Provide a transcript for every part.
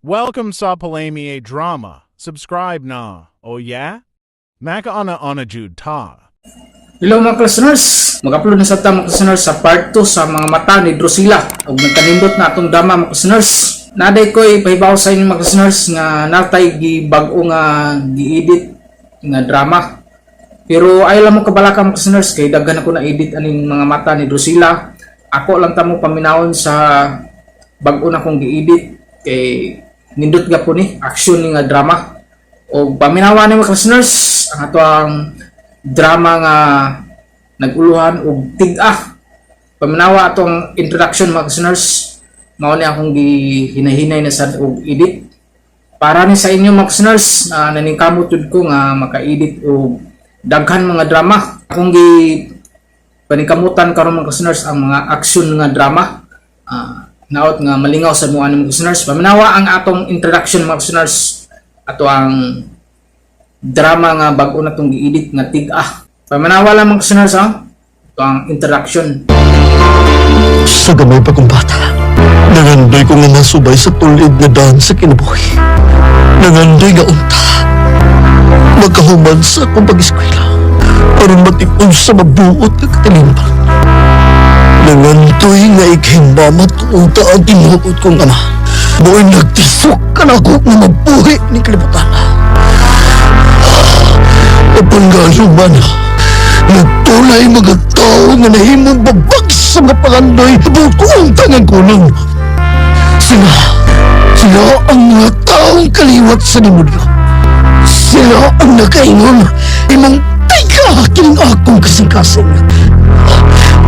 Welcome sa Palami Drama. Subscribe na. Oh yeah? Makaana ana jud ta. Hello mga listeners! Mag-upload na sa ta mga listeners sa part 2 sa Mga Mata ni Drusilla ug nagkanindot na atong drama, mga listeners. Naday ko ipahibaw sa inyo, mga listeners, nga natay gibag-o nga gi-edit nga drama. Pero ay lang mo kabalaka, mga listeners, kay daghan ako na edit aning Mga Mata ni Drusilla. Ako lang ta mo paminawon sa bag-o na kong gi-edit kay nindot gapon ni action ni nga drama. O paminawa ni mga listeners ang ato ang drama nga nag-uluhan og Tig-a. Paminawa atong introduction, mga listeners. Mao ni akong gihinahinay na sad og edit. Para ni sa inyo, mga listeners, na naningkamot jud ko nga maka-edit og daghan mga drama. Akong gi paningkamutan karon, mga listeners, ang mga action nga drama. Naot nga malingaw sa mga mga listeners. Paminawa ang atong introduction, mga listeners. Ato ang drama nga bag-o na tong gi-edit nga Tig-a. Paminawa lang, mga listeners, ha. Ito ang introduction. Sa gamay pa kong bata, nangandoy ko nga masubay sa tulid nga daan sa kinabuhi. Nangandoy nga unta magkahuman sa akong pag-eskwela aron matipon sa mabuot nga katilingban. Nangandoy nga ikay mama unta ang tinuod kong ama. Mao'y nagtisok ka na ako nga mabuhi ni kalibutan. Apan ngano man, nagtulay mga tao nga nahimong babag sa mga pangandoy, buot ko unta nga kunon. Sila ang mga taong kaliwat sa demonyo. Sila ang nakaingon, imong tiga kining akong kasing-kasing.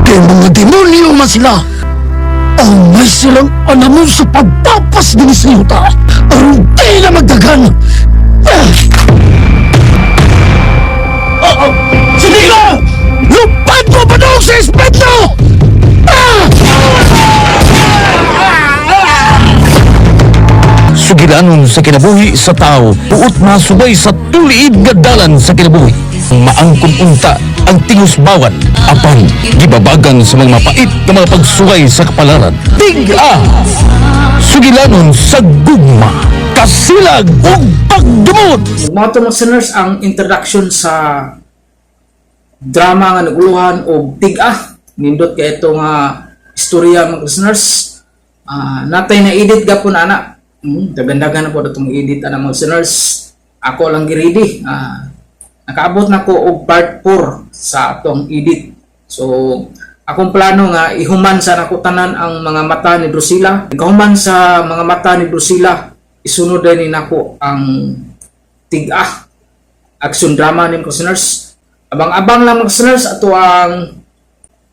Kay mga demonyo man sila. Ang may silang anamon sa pagpapas din sa yuta aron di na magdagan. Ah! Ah, ah, sige na! Lupad mo pa doon sa espeto! Ah! Sugilanon sa kinabuhi sa tao, buot masubay sa tuliid nga dalan sa kinabuhi. Maangkon unta ang tingusbawan, apan gibabagan sa mga mapait nga mga pagsuway sa kapalaran. Tig-a! Sugilanon sa gugma, kasilag ug pagdumot! Mga to, mga listeners, ang introduction sa drama nga naguluhan og Tig-a. Nindot kay ito nga istorya, mga listeners. Natay na edit gapon ana. Dagan-dagan na po itong edit ana, mga listeners. Ako lang gi-ready. Nakaabot na ko og part 4 sa atong edit. So, akong plano nga ihuman sa nako tanan ang Mga Mata ni Drusilla. Ikahuman sa Mga Mata ni Drusilla, isunod din ni nako ang Tig-a. Action drama ni mga listeners. Abang-abang lang, mga listeners, ato ang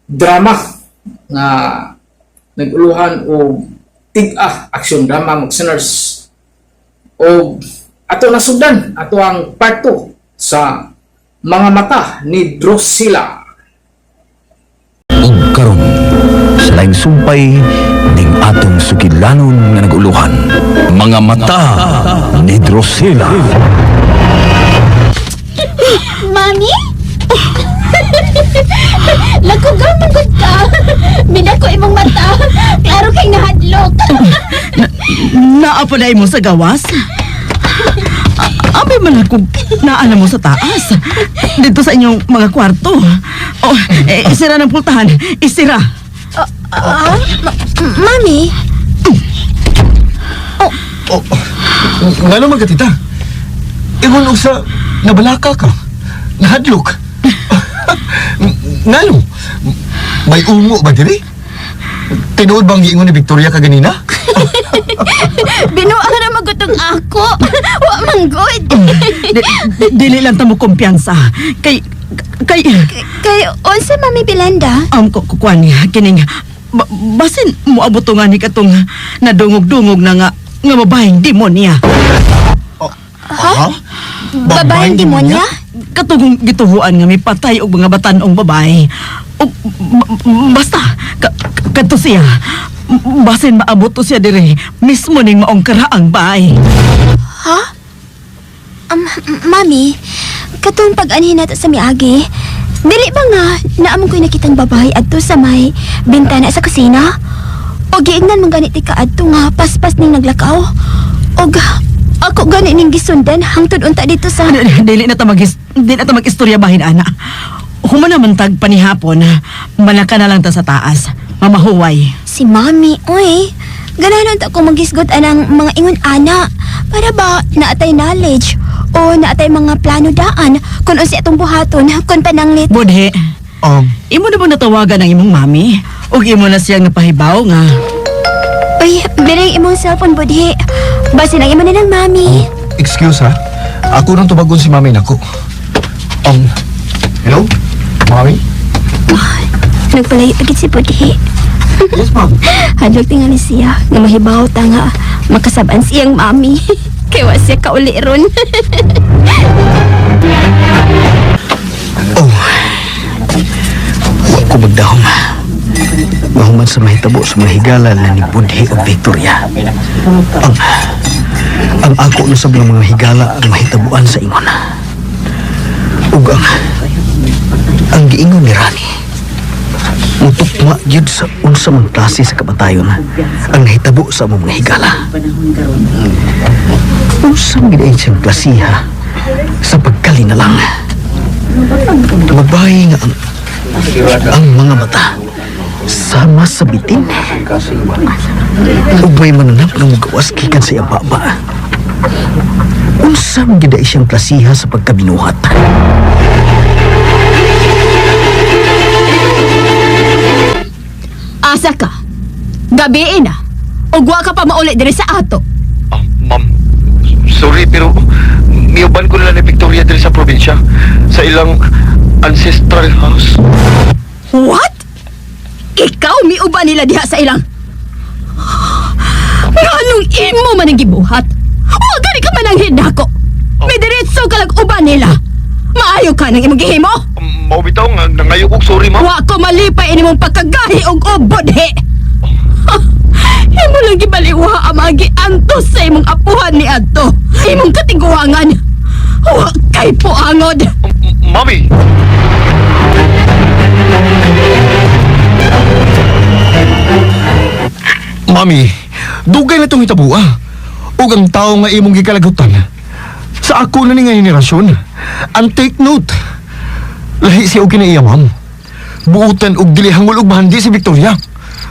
drama nga nag-uluhan og Tig-a action drama, mga listeners. O ato nasugdan ato ang part 2 sa Mga Mata ni Drusilla. Ug karon sa laing sumpay ning atong sugilanon nga naguluhan, Mga Mata ni Drusilla. Mami? Lagkugaw man gud ka. Bida ko imong mata. Klaro kay nahadlok. Naa pa mo sa gawas? Abi man ako naa na mo sa taas. Dito sa inyong mga kwarto. Oh, eh, isira ng pultahan. Isira. Ah, Mami? Oh, nga naman ka, tita. Ingon og sa nabalaka ka. Nahadlok. Ngano? May ungo ba diri? Tinuod bang giingon ni Victoria kaganina? Binuang ra magutong ako. Wa man gud. Dili lang ta mo kumpiyansa. Kay, Kay unsa, Mami Belanda? Kukuan niya, kining, basin moabot nga ni katong nadungog-dungog na nga, nga babaeng demonya. Ha? Babaeng demonya? Katong gituhuan nga may patay og mga batan-ong babae. Og, basta, kadto siya. Basin maabot to siya dire, mismo ning maong karaang baay. Ha? Mami, katong pag-anhin nato sa miagi, dili ba nga naamon ko'y nakitang babae adto sa may bintana sa kusina? O giingnan man ganit ka adto nga paspas ning naglakaw? Og ako gani ning gisundan hangtod unta dito sa Dili na ta mag-istorya bahin ana. Human naman tag panihapon, malaka na lang ta sa taas. Mamahuway. Si Mami, uy. Ganahan unta ko magisgot anang mga ingon ana para ba naatay knowledge o naatay mga plano daan kung unsa atong buhaton kung pananglit. Budhi, imo na bang natawagan ang imong mami? Ug imo na siyang napahibaw nga Uy, biring imong cellphone, Budhi. Basin ang imo na ng mami. Excuse ha. Ako nang tubagon si mami nako. Hello? Mami? Nagpalayo agad si Budhi. Yes, ma'am. Hadlok tingali siya nga mahibaw ta nga makasab-an siyang mami. Kay wa siya kauli ron. Oh. Wa ko magdahom. Mahuman sa mahitabo sa mga higala na ni Budhi o Victoria. Ang ako na sa mga higala ang mahitabuan sa ingon. Ug ang giingon ni Rani. Mutukma gyud sa unsa mang klase sa kamatayon ang nahitabo sa among mga higala. Unsa man gid ay siyang klasiha sa pagkalinalang. Babae nga ang mga mata sama sa bitin. Ug may mananap nga mugawas gikan sa iyang baba. Unsa man gid ay siyang klasiha sa pagkabinuhat. Asa ka? Gabi na. Ug wa ka pa mauli diri sa ato. Ah, ma'am, sorry pero miuban ko nila ni Victoria diri sa probinsya sa ilang ancestral house. What? Ikaw miuban nila diha sa ilang. Nganong imo man ang gibuhat? Wa gani ka man ang hidako. May diretso ka lang uban nila. Maayo ka nang imong gihimo. Mao bitaw nga nangayo kog sorry, ma'am. Wa ko malipay ini mong pagkagahi og ubod he. Imo lang gibaliwa ang mga giantos sa imong apuhan ni adto. Imong katiguangan. Wa kay puangod. Mami. Mami, dugay na itong hitabo ah. Ug ang tao nga imong gikalagutan. Sa ako na ni nga henerasyon. Ang take note. Lahi siya og kinaiya, ma'am. Buutan og dili hangol og mahandi si Victoria.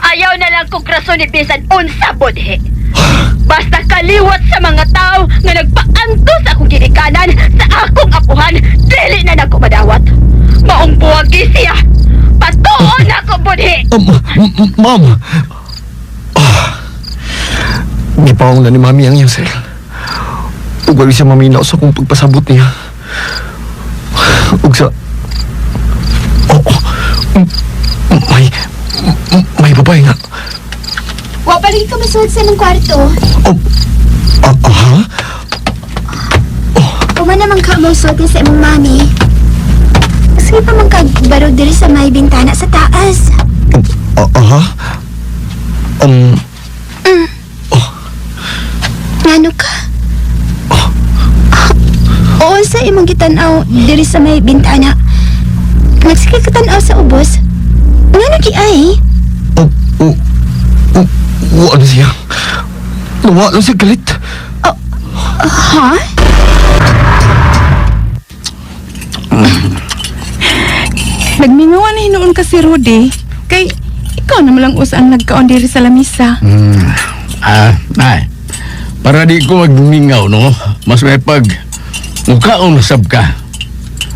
Ayaw na lang kong rason ni bisan unsa budhi. Basta kaliwat sa mga tao nga nagpaantos sa akong ginikanan sa akong apuhan, dili na nako madawat. Maong buwagi siya. Patuon ako budhi. Ma'am. Ah. Gipaong na ni Mami ang iyang sel. Ug wali siya maminaw sa akong pagpasabot niya. Ug sa... Oh, oh. May... May babae nga. Wa pa rin ka masuod sa imong kwarto. Oh, ah, aha? Uma naman ka mo sa imong mami. Sige pa man kag baro diri sa may bintana sa taas. Oh, ah, aha? Ngano ka? Oo, sa imong gitan-aw diri sa may bintana. Nagsige ka tan-aw sa ubos. Ngano di ay? Oh, oh, oh, wa na siya. Nawa na siya galit. Ha? Nagmingawan na hinuon ka si Rudy. Kay ikaw naman lang usa ang nagkaon diri sa lamisa. Ah, ay. Para di ko magmingaw, no? Mas may pag mukaon na sab ka.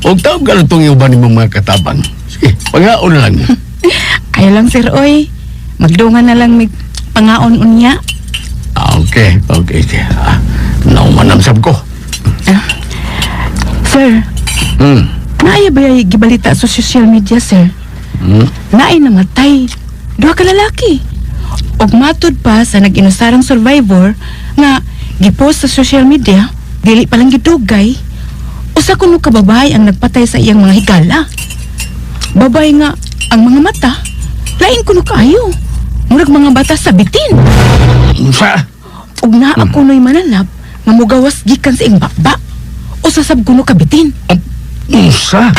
Og tawag ka lang itong iuban ni mga katabang. Sige, panghaon na lang. Ayaw lang sir oy. Magdungan na lang mig pangaon unya. Ah, okay, okay. Ah, nauman ang sab ko. Sir, naaya ba yung gibalita sa social media, sir? Naay namatay. Duha ka lalaki. Og matud pa sa nag-inusarang survivor nga gipost sa social media, dili pa lang gidugay. Usa kuno ka babae ang nagpatay sa iyang mga higala. Babae nga ang mga mata, lain kuno kaayo. Murag mga bata sa bitin. Unsa? Ug naa kuno'y mananap nga mugawas gikan sa iyang bakba. Usa sab kuno ka bitin. Unsa?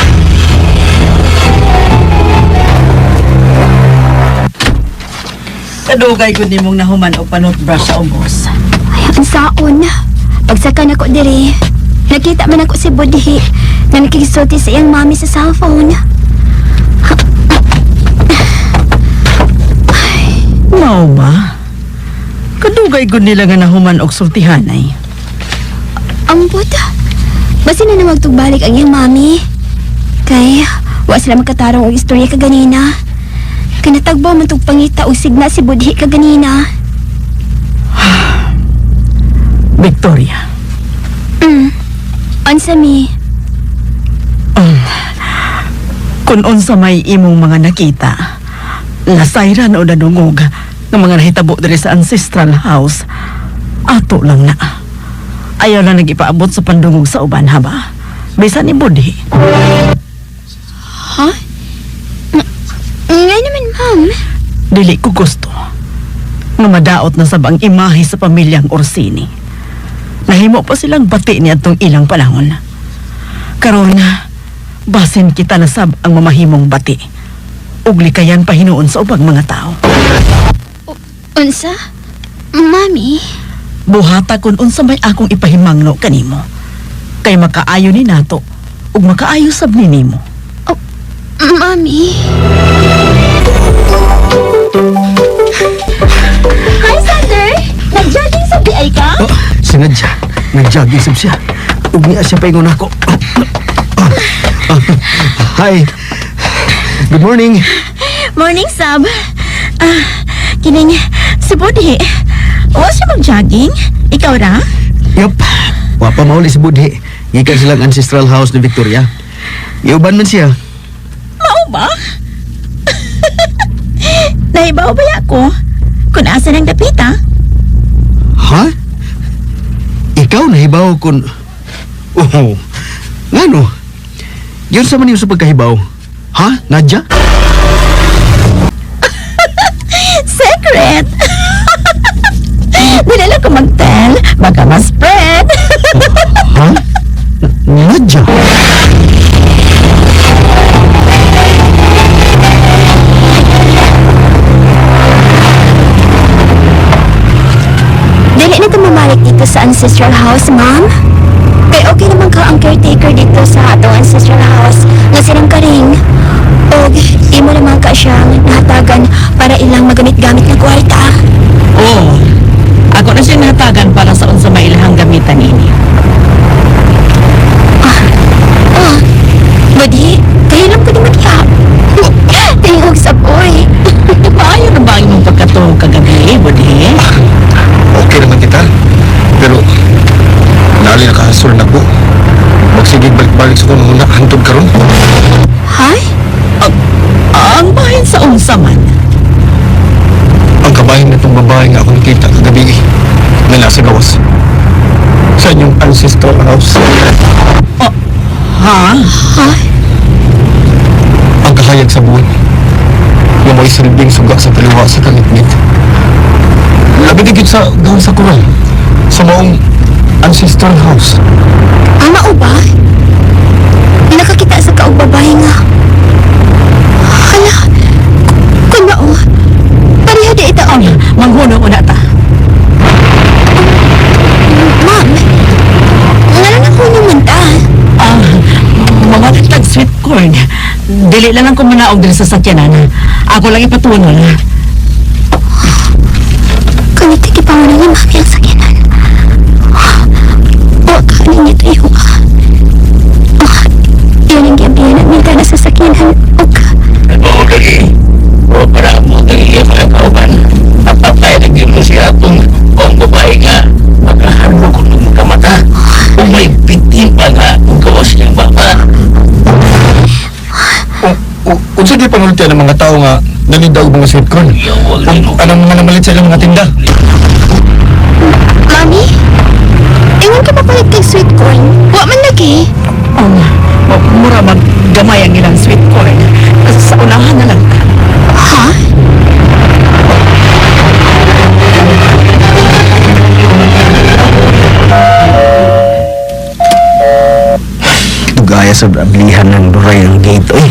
Kadugay ko nimong nahuman og panutbrush sa ubos. Ay, Saon, pagsaka nako diri, nakita man ako si Budhi na nakikisulti sa iyang mami sa cellphone. Mao ba? Kadugay gud nila nga nahuman og sultihanay. Ambot, basta na nawag tugbalik ang iyang mami. Kay, wa sila makatarong og istorya kaganina. Kanatagbo man tug pangita og signa si Budhi kaganina. Victoria. Unsa mi? Kung unsa may imong mga nakita, nasayran o nadungog ng mga nahitabo diri sa ancestral house, ato lang na. Ayaw lang nag-ipaabot sa pandungog sa uban, ha ba? Bisan ni Budhi. Ha? Nga naman, ma'am. Dili ko gusto nga madaot na sab ang imahe sa pamilyang Orsini. Nahimo pa silang bati ni atong ilang panahon. Karon, basin kita na sab ang mamahimong bati. Ug likayan pa hinuon sa ubang mga tao. Unsa? Mami? Buhata kun unsa may akong ipahimangno kanimo. Kay makaayo ni nato ug makaayo sab ni nimo. Mami? Hi, Sander! Nag-jogging sa BI ka? Oh, sinadya. Nag-jogging sab siya. Ug niya siya paingon ako. Hi. Good morning. Morning, Sab. Ah, kining si Budhi. Wa siya mag-jogging? Ikaw ra? Yup. Wa pa mauli si Budhi. Gikan silang ancestral house ni Victoria. Iuban man siya. Mao ba? Nahibaw ba ako? Kung asa ng dapita? Ha? Ikaw nahibaw kun... Oh, ngano? Yun sa man yung sa pagkahibaw. Ha, Nadya? Secret! Dili lang ko mag-tell. Baka ma-spread. Ha? Nadya? Dili na tumamalik dito sa ancestral house, ma'am. Kay okay naman ka ang caretaker dito sa atong ancestral house nga silang karing. Og imo naman ka siyang nahatagan para ilang magamit-gamit na kwarta. Oo. Ako na siya nahatagan para sa unsa may ilahang gamitan ini. Ah, Budhi, kahilam ko di maghihap. Tingog sa boy. Maayo na ba ang imong pagkatuog kagabi, Budhi? Okay naman kita. Pero, nali nakahasol na ko. Magsigig balik-balik sa kong muna hantod karon. Ha? Ang bahin sa unsa man. Ang kabahin na itong babae nga ako nakita kagabi na nasa gawas. Sa inyong ancestral house. Ha? Ha? Ang kahayag sa buwan. Nga may silbing suga sa kaliwa sa kangitngit. Labi digit sa gawin sa kural. Sa maong ancestral house. Ama o ba? Nakakita sa kaog babae nga. Hala, kun ba o? Pareho di ito. Ang manghuno una ta. Ma'am, nga lang ako naman ta. Ah, mamalit tag sweet corn. Dili lang ko manaog diri sa sakyanan. Ako lang ipatunon. Kanita kipangunan ni Mami ang sakyanan. O, kanin niya tayo ka. Oh, yun ang giyabihan at minta na sa sakyanan. O ka. Oo, lagi. O, para mo lagi yung mga kauban. Papatay na gyud mo siya atong ang babae nga makaharlo ko ng makamata. Kung may bitin pa nga kung gawas niyang baba. Unsa di pangultian ng mga tao nga nalindaw mga sweet corn? Kung anong mga namalit sa ilang mga tinda? Mami, ingon ka papalit kay sweet corn. Wa man lagi. Ang mura maggamay ang ilang sweet corn. Sa unahan na lang. Ha? Dugaya sa ablihan ng duray ng gate, oy.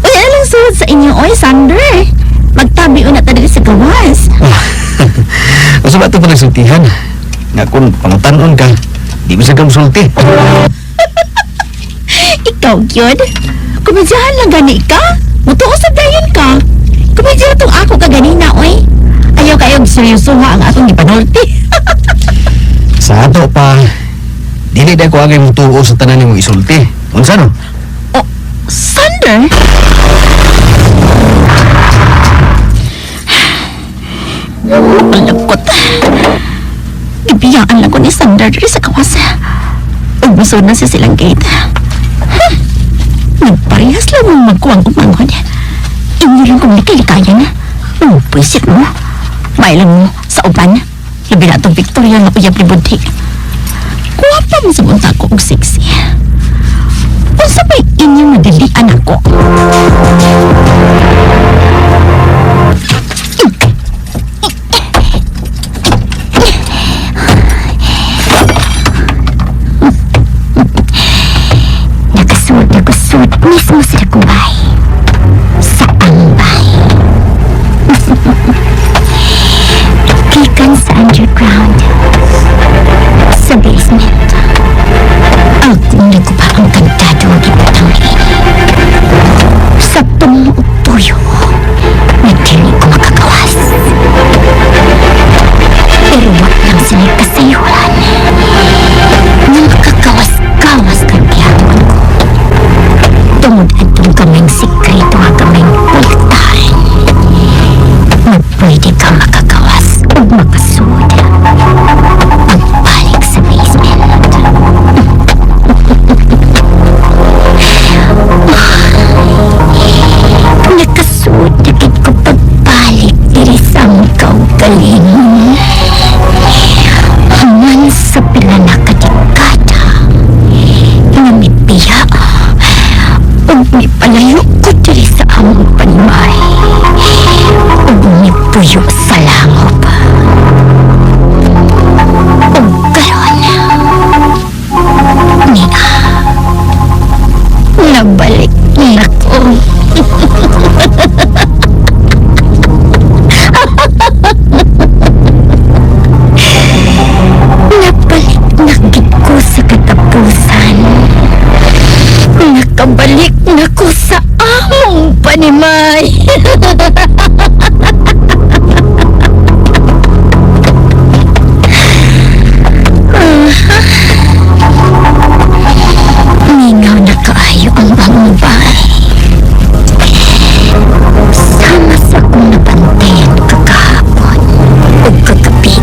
Uy, ano lang suod sa inyo, oy, Sander. Magtabi una ta diri sa gawas. Asa Mao sa ato pa nagsultihan. Nga kung pangutanon ka, di mo sa sulti. Ikaw, gyud. Komedyahan lang gani ka. Mutuo sa dayon ka. Komedya tong ako kaganina, oy. Ayaw kayo seryoso ha ang atong gipanulti. Sa ato pa, dili na ko angay mutuo sa tanan nimong isulti. Unsa no? Oh, Sander? Malagkot. Gibiyaan lang ko ni Sander diri sa kawas. Ug musod na siya silang gate. Huh. Nagparehas lang mong magkuwang umangon. Inyo lang kong likalikayan. Pwisit mo. Mailan mo sa uban. Labi na itong Victoria nga uyab ni Budhi. Kuha pa mo sa bunta ko og sexy. Unsa pa'y inyong madilian ako? Nakasuot na kusuot mismo sa dakubay. Sa ambay. Gikan sa underground. Sa basement. Akong naguba ang kandado ang gibutang niini. Sa tumutuyo, na dili ko makagawas. Pero wa lang sila kasayuran. Na makagawas-gawas kang gihapon ko. Tungod atong kaming sikreto nga kaming pultahan. Na pwede ka makagawas o makasud. Pagbalik sa basement. Nakasuod na gid ko pagbalik diri sa among kaugalingon. Human sa pila na kadekada nga mibiya ug mipalayo ko diri sa among panimay ug mipuyo sa langop. Ug karon niya nabalik na ko. Nabalik na gid ko sa katapusan. Nakabalik na ko sa among panimay. Mingaw na kaayo ang among bahay. Sama sa akong nabantayan kagahapon ug kagabi.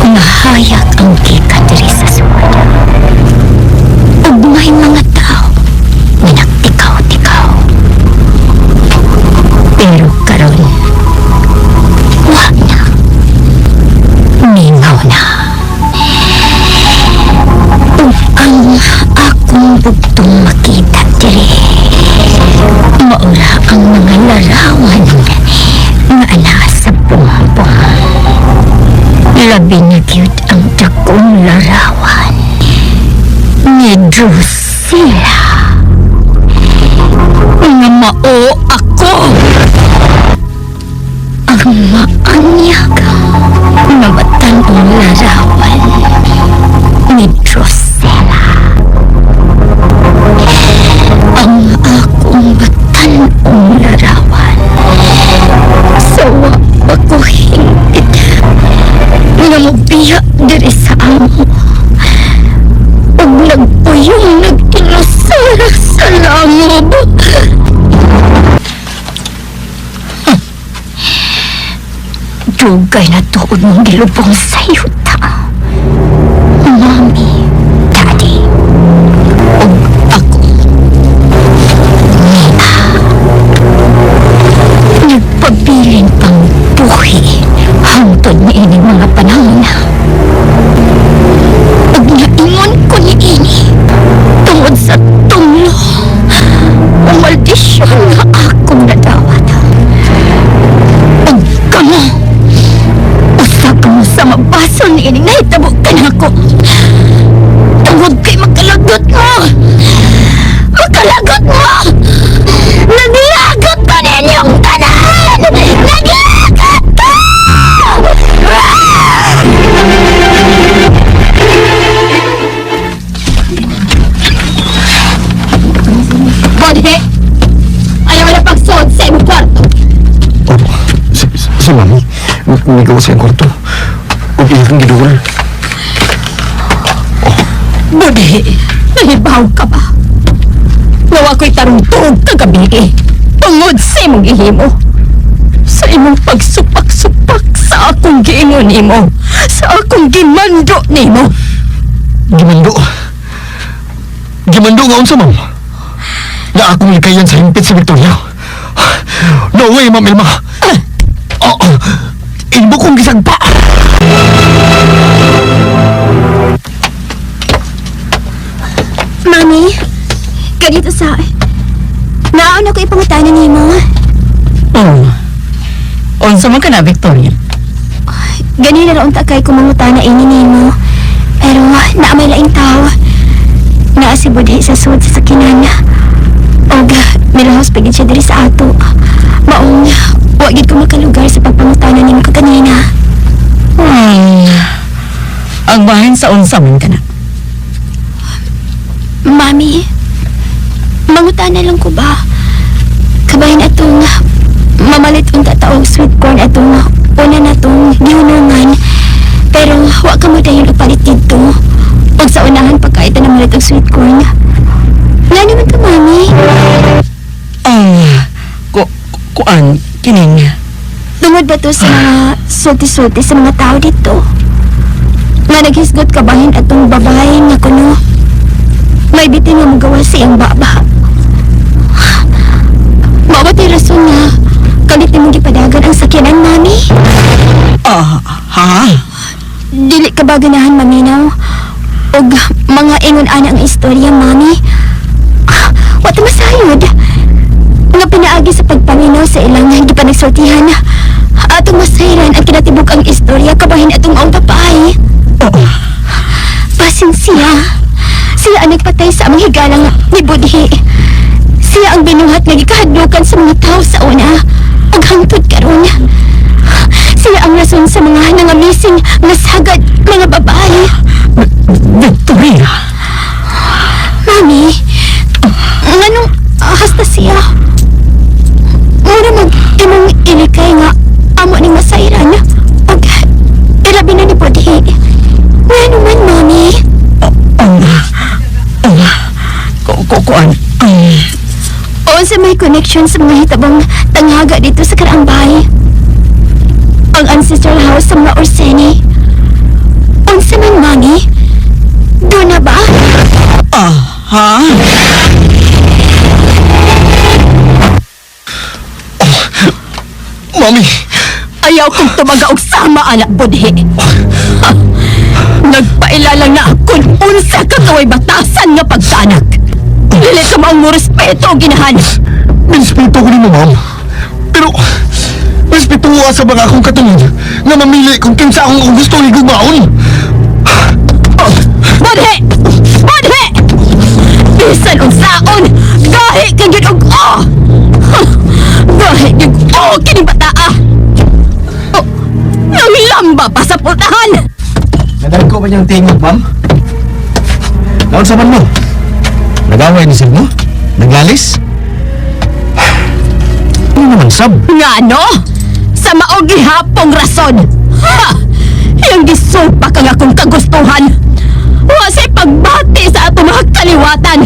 Nahayag ang gikan diri sa sud. Ug may mga tao nga nagtikaw-tikaw. Pero karon, wa na. Mingaw na. Ug ang akong bugtong makita diri, maura ang mga larawan nga ana sa bumbong. Labi na gyud ang dakong larawan ni Drusilla. Nga mao ako ang maanyag nga batan-ong larawan ni Drusilla. Ang akong batan-ong larawan sa wa pa ko hingpit nga mobiya diri sa amo ug nagpuyong nag-inusara sa langob. Dugay na tuod mong gilubong sa yuta. Mami, Daddy, ug ako. Mia. Nagpabilin pang buhi hangtod niining mga panahon. Ug naingon ko niini tungod sa tunglo o maldisyon nga akong nadawat. Ug kamo, usa kamo sa mabaso niining nahitabo kanako. Tungod kay makalagot mo! Makalagot mo! Naglagot ko ninyong tanan! Naglagot ko! Si Mami, migaw sa iyang kwarto. Ug iya kang giduol. Budhi, nahibaw ka ba? Nawa ko'y tarong-tuog kagabi eh. Tungod sa imong gihimo. Sa imong pagsupak-supak sa akong giingon nimo. Sa akong gimando nimo. Gimando? Gimando nga unsa, ma'am? Na akong likayan sa himpit si Victoria. No way, Ma'am Elma. Oh, imo kong gisagpa. Mami, ganito sa... Naon ako ipangutana nimo. Oh. Unsa man ka na, Victoria? Ganina ra unta kay kumangutana ini nimo. Pero naa may laing tao. Naa si Budhi sa sud sa sakinan. Og milahos pa gid siya diri sa ato. Maong wa gid ko makalugar sa pagpangutana nimo kaganina. Ang bahin sa unsa man ka na. Mami, mangutana lang ko ba? Kabahin atong mamalit unta ta og sweet corn atong una na tong gihunungan. Pero wa ka mo dayon og palit didto. Og sa unahan pagkaita na malit og sweet corn. Nga naman to, Mami. Ah, kuan, kining. Tungod ba to sa mga sulti-sulti sa mga tao dito? Nga naghisgot kabahin atong babae nga kuno. May bitin nga magawa sa iyang baba. Mao ba to'y rason nga kalit nimong gipadagan ang sakyanan, Mami? Ah, ha? Dili ka ba ganahan maminaw? Og mga ingon ana ang istorya, Mami? Wa ta masayod. Nga pinaagi sa pagpaminaw sa ilang hindi pa nagsultihan. Atong masayran ang kinatibuk ang istorya kabahin atong maong babae. Oo. Basin siya. Siya ang nagpatay sa among higalang ni Budhi. Siya ang binuhat nga gikahadlukan sa mga tao sa una. Ug hangtod karon. Siya ang rason sa mga nangamising nga sagad mga babae. Victoria! Mami, nganong hasta siya? Mura mag imong ilikay nga amo ning masayran. Ug ilabi na ni Budhi. Ngano man, Mami? Kuan. Unsa may connection sa mga hitabong tanghaga dito sa karaang bahay? Ang ancestral house sa mga Orsini. Unsa man, Mami? Doon na ba? Ah, ha? Mami! Ayaw kong tumaga og sama, anak Budhi. Ha, nagpailalang na kung unsa ka kaway batasan nga pagkaanak. Dili ka maong mo respeto og ginahan. Respeto ko nimo, ma'am. Pero, respeto sa mga akong katungod nga mamili kung kinsa akong gusto higugmaon. Budhi! Budhi! Bisan unsaon, gahi kang gyud og oh! Gahi gyud oh kining bataa. Oh, nanglamba pa sa pultahan. Nadagko ba niyang tingog, ma'am? Naunsa man mo? Nag-away ni sir mo? Naglalis? Ano naman, sab? Nga no? Sa maog gihapong rason. Ha! Yang gisupak ang akong kagustuhan. Wa say pagbati sa atong mga kaliwatan.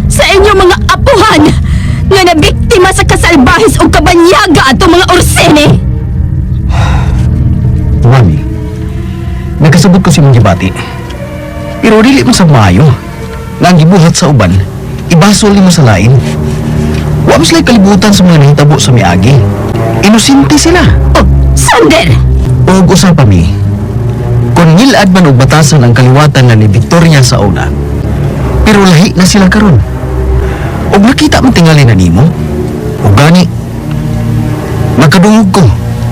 Sa inyong mga apuhan nga nabiktima sa kasalbahis o kabanyaga atong mga Orsini. Mami, nagkasabot ko si mong gibati. Pero dili mo sa maayo. Nga ang gibuhat sa uban, ibasol nimo sa lain. Wa mo sila'y kalibutan sa mga nahitabo sa miagi. Inosente sila. Oh, Sander! Og usa pa mi. Kung ngilad man og batasan ang kaliwatan na ni Victoria sa una, pero lahi na sila karon. Og nakita man tingali na nimo, og gani, magkadungog ko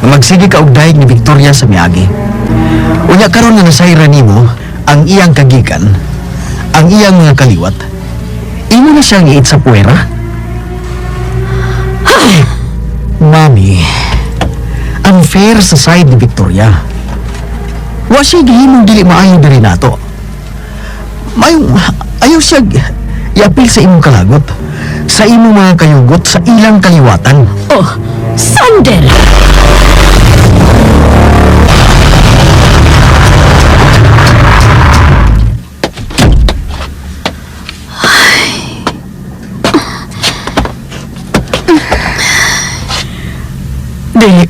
na magsige ka og dayeg ni Victoria sa miagi. Unya karon nga nasayra nimo ang iyang kagikan, ang iyang mga kaliwat, imo na siyang iit sa puwera. Ay, Mami, unfair sa side ni Victoria. Wa siya gihimong dili maayo diri nato. Mayo, ayaw siya iapil sa imong kalagot, sa imong mga kayugot, sa ilang kaliwatan. Oh, Sander!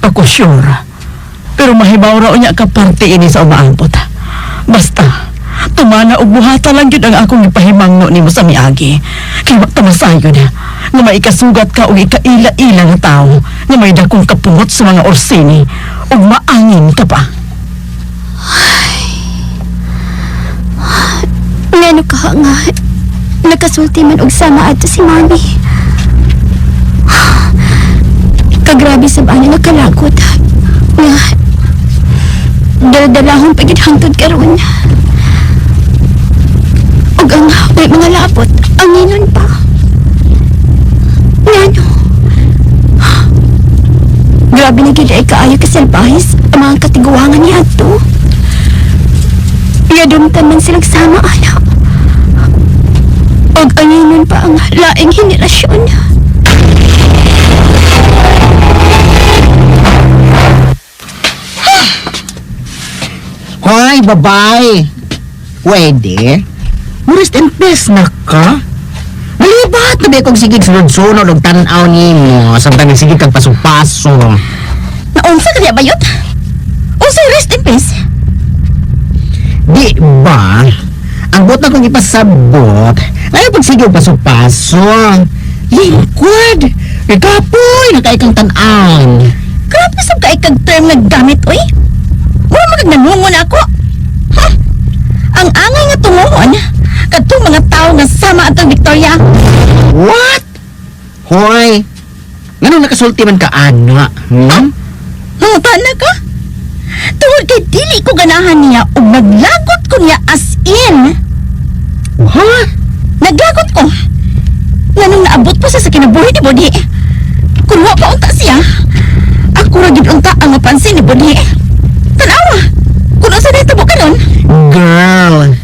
pa ko sure. Pero mahibaw ra unya ka parte ini sa umaabot. Basta, tumana og buhata lang gyud ang akong gipahimangno nimo sa miagi. Kay wa ta masayon nga maikasugat ka og ikaila-ila nga tawo nga may dakong kapungot sa mga Orsini ug maangin ka pa. Ngano ka nga nakasulti man og sama adto si Mami. Kagrabe sa bana nga kalagot nga daladalahon pa gyud hangtod karon. Ug ang may mga lapot anginon pa. Ngano? Grabe na gyud ay kaayo kasalbahis ang mga katiguangan ni adto. Yadumtan man silang sama ana. Og anginon pa ang laing henerasyon. Hoy, babae! Pwede? Rest in peace na ka? Malibat na ba kung sige sunod-sunod og tan-aw nimo samtang nagsige kag paso-paso. Naunsa ka diya bayot? Unsay rest in peace? Di ba? Ang buot na kong ipasabot, ayaw pagsige og paso-paso. Lingkod! Ikapoy! Nakaikang tan-aw. Grabe sab ka ikag term nga gamit oy. Mura magag nanungon ako. Ha? Ang angay nga tungohon kadtong mga tawo nga sama atong Victoria. What? Hoy! Nganong nakasulti man ka, ana? Hmm? Mangutan na ka? Tungod kay dili ko ganahan niya ug naglagot ko niya as in. Ha? Naglagot ko. Nganong naabot pa siya sa kinabuhi ni Budhi. Kung wa pa unta siya, ako ra gid unta ang mapansin ni Budhi. Tanawa, kung unsa nahitabo karon. Girl,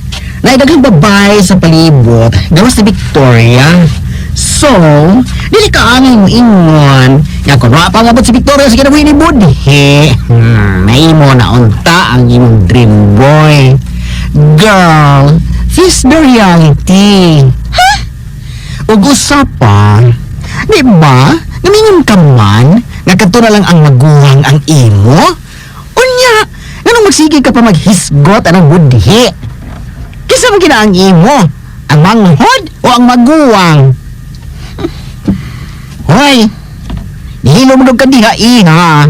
naidaghang babae sa palibot, gawas ni Victoria. So, dili ka angay mo ingon. Nga kung wa pa mabot si Victoria sa kinabuhi ni Budhi, naimo na unta ang imong dream boy. Girl, face the reality. Ha? Ug usa pa, di ba? Namingon ka man, nga kadto na lang ang maguwang ang imo? Unya, nganong magsige ka pa maghisgot anang budhi? Kisa mo gina ang imo? Ang manghod o ang maguwang? Hoy, nihilo mo ka diha iha.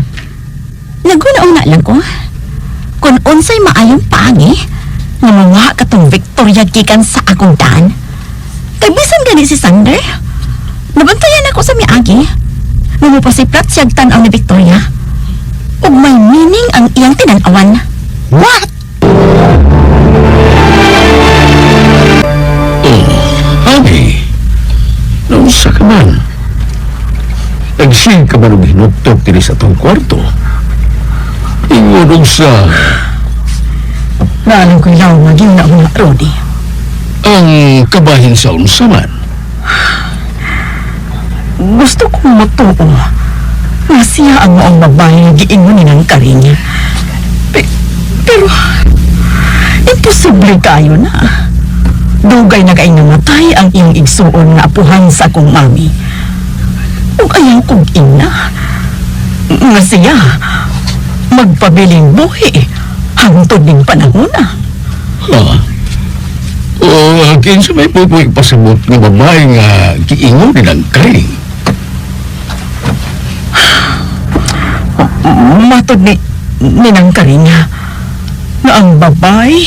Naguna-una lang ko. Kung unsay maayong paangi, nga manguha ka tong Victoria gikan sa akong daan. Kay bisan gani si Sander, nabantayan ako sa miagi. Nga mopasiplat siyag tan-aw ni Victoria. Ug may meaning ang iyang tinan-awan. What? Oh, honey. Naunsa ka man? Nagsig ka man og hinuktok diri sa atong kwarto? Ingon og sa Naalam ko'y law nga gihuna-huna, Rodi. Ang kabahin sa unsa man. Gusto kong matuo nga siya ang maong babae nga giingon ni ng karing. Pero, imposible kayo na. Dugay na kay namatay ang iyong igsuon nga apuhan sa akong mami. Ug ayaw kong ina. Nga siya, magpabiling buhi hangtod ning panahon na. Ha? O, kinsa may pupoy pasabot nga babae nga giingon ni ng karing? Matod ni Ninang Karinga nga ang babae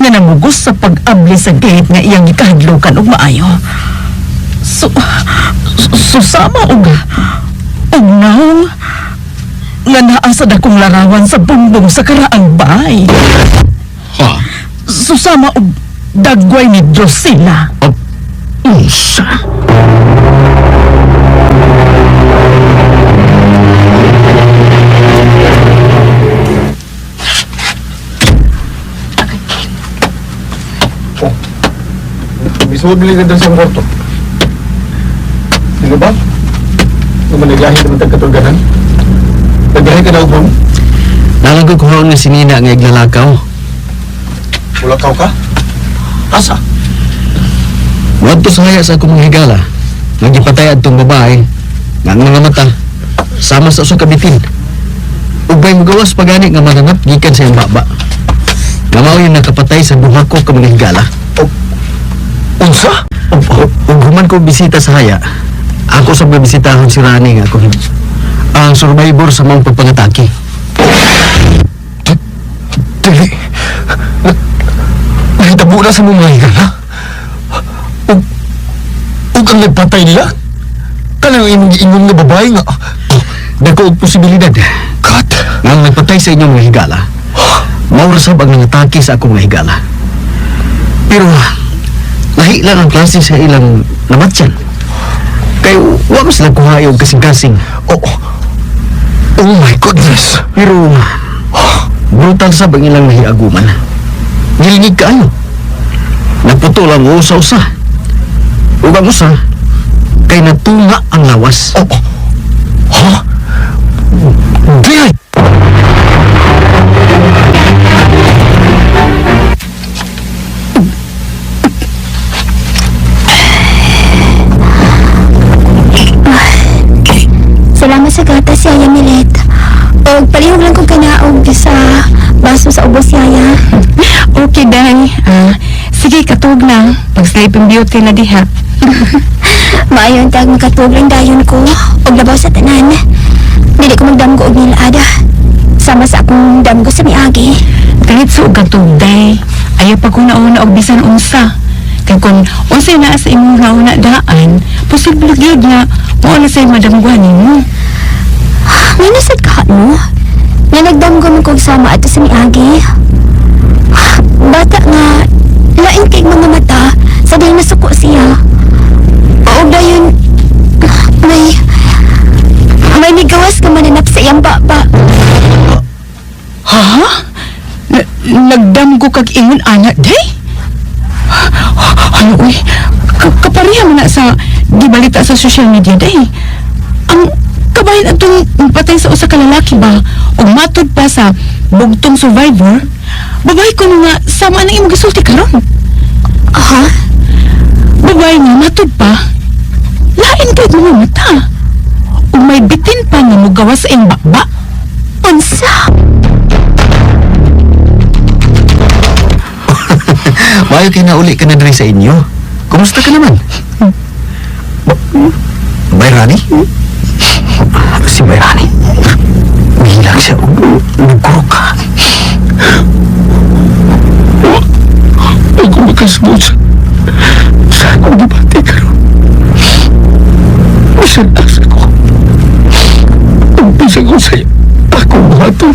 nga namugos sa pag-abli sa gate nga iyang gikahadlukan og maayo. So, susama og nawong nga naa sa dakong larawan sa bumbong sa karaang bahay. Ha? Susama og dagway ni Drusilla. Unsa? Bisuod bili ka sa kwarto. Di ba? Nung managlahi naman tagkatulganan. Naglahi ka na upon. Nalang ko kuhaon nga sinina nga iglalakaw. Mulakaw ka? Asa? Wadto sa haya sa akong mga higala. Nga gipatay adtong babae. Nga ang mga mata. Sama sa usa ka bitin. Ug may mugawas pa gani nga mananap gikan sa iyang baba. Nga mao yung nakapatay sa duha ko ka mga higala. Unsa? Ug human ko bisita sa haya, ako sa bisitahon si Rani nga akong ang survivor sa maong pagpangatake. Dili. Nahitabo na sa mga higala. Ug ang nagpatay nila? Kanang imong giingon nga babae nga. Dako og posibilidad God. nga ang nagpatay sa inyong mga higala, mao ra sab ang nangatake sa akong mga higala. Pero lahi lang ang klase sa ilang namatyan. Kay wa man sila kuha og kasing-kasing. Oh, oh my goodness. Pero brutal sab ang ilang nahiaguman. Gilingig kaayo. Naputol ang usa-usa. Ug ang usa kay natunga ang lawas. Oh, ha? Dili. Salamat sa gatas, Yaya Milet. Og palihog lang kong kanaog sa baso sa ubos, Yaya. Okay, day. Ah, sige, katug na. Pag sleeping beauty na diha. Maayon tag makatug lang dayon ko. Og labaw sa tanan. Dili ko magdamgo og nilada. Sama sa akong damgo sa miagi. Diretso og katug, day. Ayaw pa kung nauna og bisan unsa. Kay kung unsay naa sa imong nauna daan, posible gyud nga mao na say madamguhan nimo. May nasad ka, no? Nga nagdamgo man kog sama ato sa miagi. Bata nga, lain kay mga mata sa dahil nasuko siya. O dayon, may migawas nga mananap sa iyang baba. Ha? Nagdamgo kag ingon ana, day? Ano, uy? Kapareha man na sa gibalita sa social media, day. Ang kabahin atong patay sa usa ka lalaki ba og matud pa sa bugtong survivor, babae ko nga sama nang imong gisulti karon. Ha? Babae nga matud pa, lain kay mga mata. Ug may bitin pa nga mogawas sa iyang bakba. Unsa? Maayo kay nauli ka na diri sa inyo. Kumusta ka naman? Bayrani? Si Bayrani. Mihilak siya. Nagkurok ka. Ako makasabot sa akong gibati karon. Bisan asa ko. Ang bisan ko sa'yo, akong buhaton.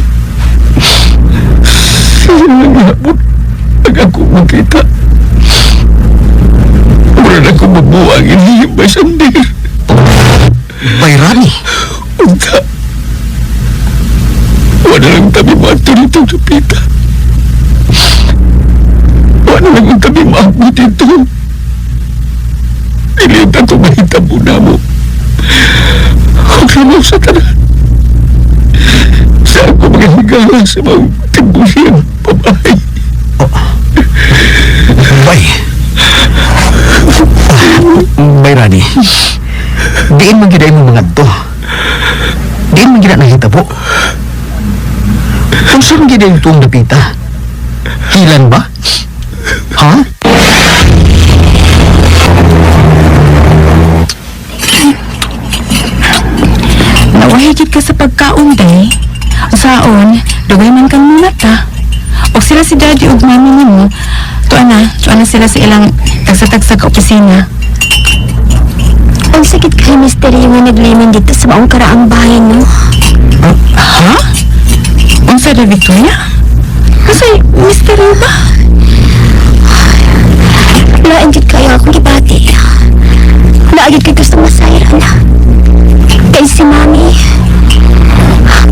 Siya lang gihapon ang ako makita. Mura na ko mabuang ini may sandir. Bayrani? Unta. Wala lang tabi mato dito sa pita. Wala lang tabi maabot dito. Dili ta ito mahitabo na mo. Huwag mo sa tanan. Sa ako mga higala sa mga tibusiyang babae. Bay. Bayrani. Diin man gyud mo mga to. Diin man gyud nahitabo. Unsa man gyud ang tuong dapita? Hilan ba? Ha? Nawahigit ka sa pagkaon, day. Usaon, dugay man kang mata. Og sila si daddy og mami nimo, tuwa na sila sa ilang tagsa-tagsa ka opisina. Ang sakit kay misteryo nga naglimin dito sa maong karaang bahay, no? Ha? Unsa ra, Victoria? Kasi misteryo ba? Lain gid kayo akong gibati. Naagid kay gustong masayran. Kay si mami.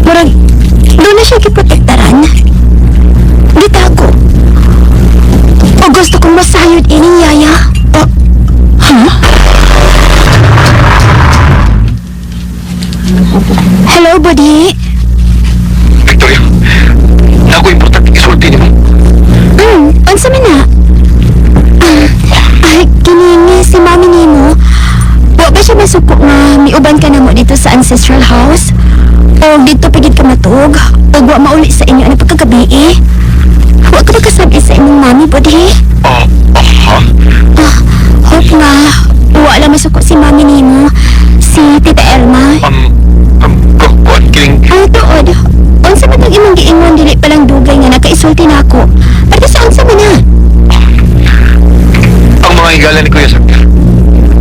Murag, doon na siya giprotektaran. Gitago. O gusto kong masayod ining yaya. Ha? Hello, buddy. Victoria, na ako importante isulti nimo. Unsa man na? Ay, kiningi si mami nimo. Wa ba siya masuko nga miuban ka na mo dito sa ancestral house? O dito pigid ka matug. Og wa mauli sa inyo ano pagkagabi eh. Wa ka makasabi sa imong mami, budhi. Ah, ha? Ah, hope nga. Wa lang masuko si mami nimo. Si Tita Elma. Kuan kining Ang tuod, unsa man tong imong giingon dili pa lang dugay nga nakaisulti nako. Parte sa unsa man na? Ang mga higala ni Kuya Sander.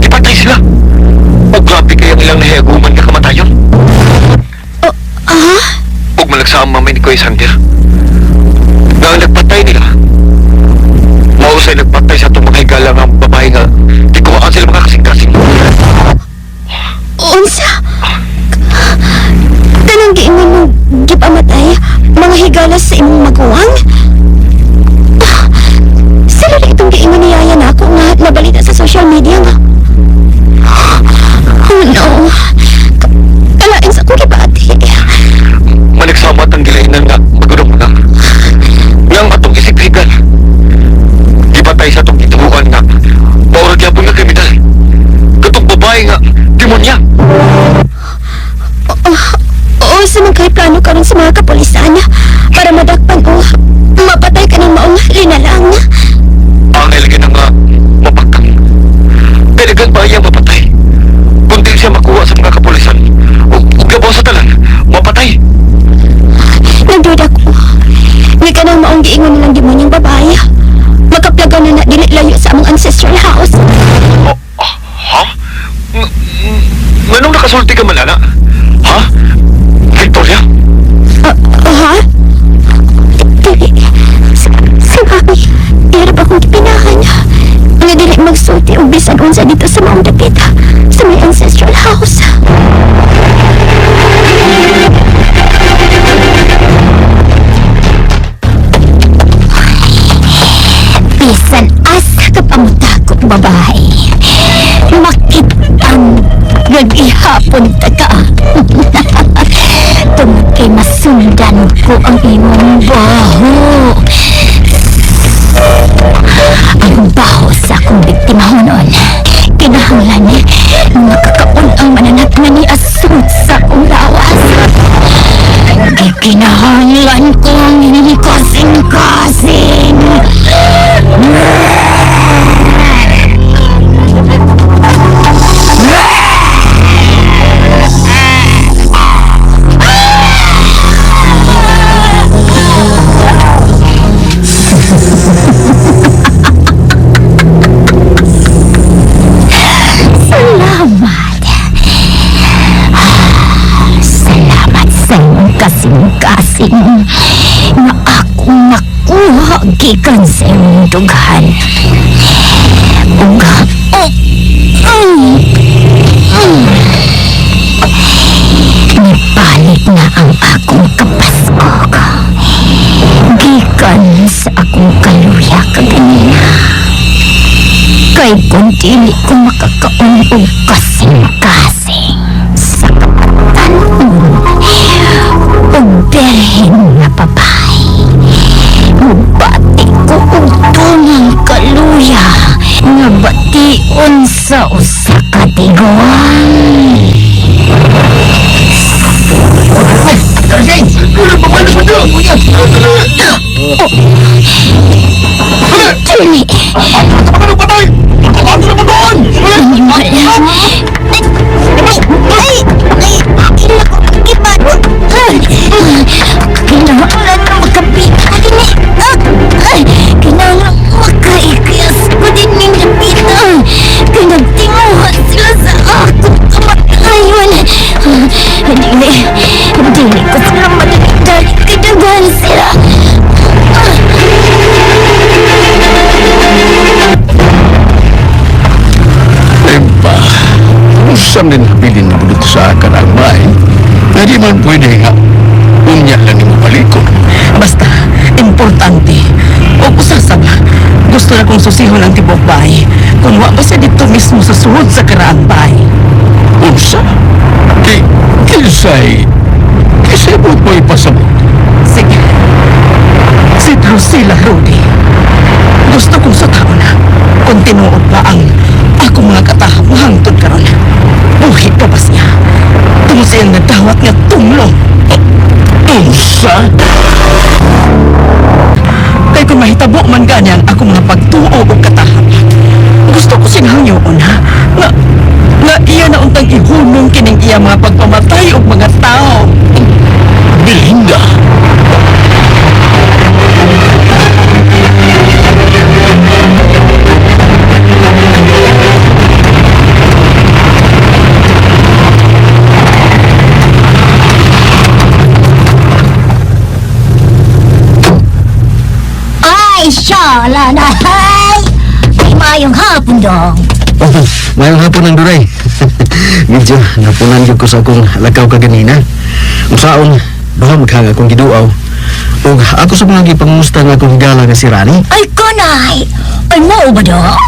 Ipatay sila. O grabe kayang ilang nahiaguman nga kamatayon. Oh, ah? Ug malagsama mamay ni Kuya Sander. Nga ang nagpatay nila. Mausay nagpatay sa atong mga higala nga babae nga di kuhaan sila mga kasing-kasing. Unsa? Kanang giingon mong gipamatay mga higala sa imong maguwang? Ah, sila na itong giingon ni Yaya na ako nga nabalita sa social media nga. Oh no. Kalain sa akong gibati. Managsama ang gilainan nga magurong na. Nga ang atong isip higal. Gipatay sa atong gitubuan nga maurag yapon nga kriminal. Katong babae nga demonya. Oo, sa mga kay plano karon sa mga kapulisan para madakpan o mapatay ka ng maong linalang. Ang ilagay na nga mapakang. Dalagang ba iyang mapatay? Kung di siya makuha sa mga kapulisan, o gabaw sa talan, mapatay. Nagduda ko. Nga ka nang maong giingon nilang demonyong babae. Makaplaga na na dili layo sa among ancestral house. Oh, ah, ha? Nganong nakasulti ka man, ana? Ha? Victoria? Ha? Dili. Sa mami, hirap akong gipinahan. Nga dili magsulti og bisan unsa dito sa maong dapit sa may ancestral house. Bisan asa ka pamutakot babae. Makitang nag-ihapon ta ka. Tungod kay masundan ko ang imong baho. Ang baho sa akong biktimahonon. Kinahanglan makakaon ang mananap nga ni asud sa akong lawas. Gikinahanglan ko ang imong kasing-kasing. Salamat. Salamat sa imong kasing-kasing nga akong nakuha gikan sa imong dughan. Ug Nibalik na ang akong kapaskog gikan sa akong kaluya kaganina. Kay kung dili ko makakaon og kasing-kasing sa kapatan-on og berhen nga babae, mubati ko og tungang kaluya nga bation sa usa ka tigwang. Dili! Ay! Ay! Ila ko gibato! Kinahanglan na makapita din eh! Kinahanglan makaikiyas ko din ning dapita! Kay nagtinguha sila sa akong kamatayon! Dili! Dili ko sila madali-dali kay daghan sila! Empa, usam din habilin na dito sa akan ang may. Na di man pwede nga, unya lang ni mo balikon. Basta, importante. O usasab, gusto na kong susihon ang tibok bay. Kung wa ba siya dito mismo sa suhod sa karaang bay. Unsa? Kinsay, kinsay mo mo ipasabot? Sige. Si Drusilla Rudy. Gusto kong sa tao na kung tinuod ba ang akong mga katahap hangtod karon. Buhi pa ba siya? Tungod siyang nadawat nga tumlo. Nahitabo man gani ang akong mga pagtuo o katahap. Gusto ko siyang hangyoon, ha? Nga iya na untang ihunong kining iya mga pagpamatay og mga tao. Belinda! Ay, syala na, hay! Ay, mayong hapon dong. Oh, mayong hapon ng duray. Medyo napunan gyud ko sa akong lakaw kaganina. Usaon, baka maghanga akong giduaw. Ug ako sa mga gipangusta nga akong higala nga si Rani. Ay, kanay! Ay, mao ba dong?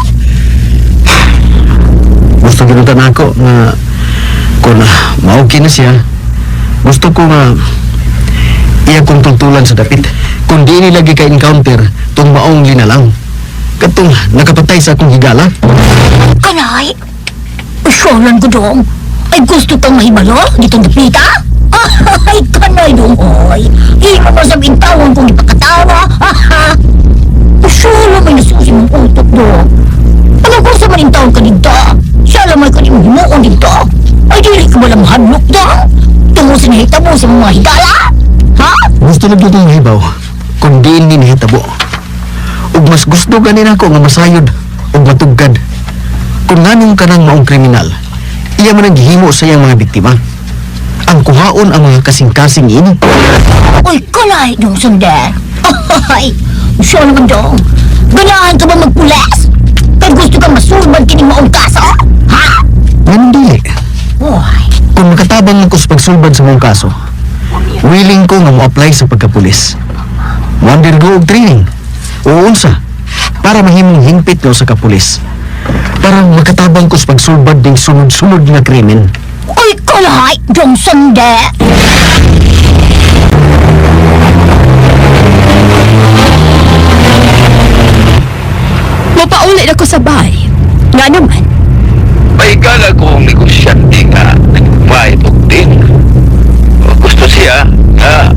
Gusto ginutan ako nga kung maoki na siya, gusto ko nga iya kong tultulan sa dapit. Kung di ni lagi ka-encounter, tong maong linalang. Katong nakapatay sa akong higala. Kanay! Ay, syalan ko dong. Ay, gusto kang mahibalo ditong dapita? Ay, kanay dong, oy. Imo mo sa bintawan kong ipakatawa. Ay, syala may nasusi mong utok dong. Ano kung sa manintawon ka dito? Syala may kanimong himuon dito. Ay, dili ka walang hadlok dong. Tungo sa nahitabo sa mga higala. Ha? Gusto na gyud kong hibaw kung di ni nahitabo. Ug mas gusto ganin ako nga masayod ug matugkad. Kung nganong kanang maong kriminal, iya man ang gihimo sa iyang mga biktima. Ang kuhaon ang mga kasing-kasing ini. Uy, kanay dong sundan. Ay, siya naman dong. Ganahan ka ba magpulis? Kay gusto kang masulbad kining maong kaso? Ha? Nganong dili? Uy, Kung makatabang ako sa pagsulbad sa mong kaso, willing ko nga mo-apply sa pagkapulis. Mo-undergo og training. O unsa, para mahimong hingpit ko sa kapulis. Para makatabang ko sa pagsulbad ding sunod-sunod nga krimen. uy, kanay dong sundan. Mapaulit ako sa bahay. Nga naman, May gala kong negosyante nga nag-invite og din. Gusto siya nga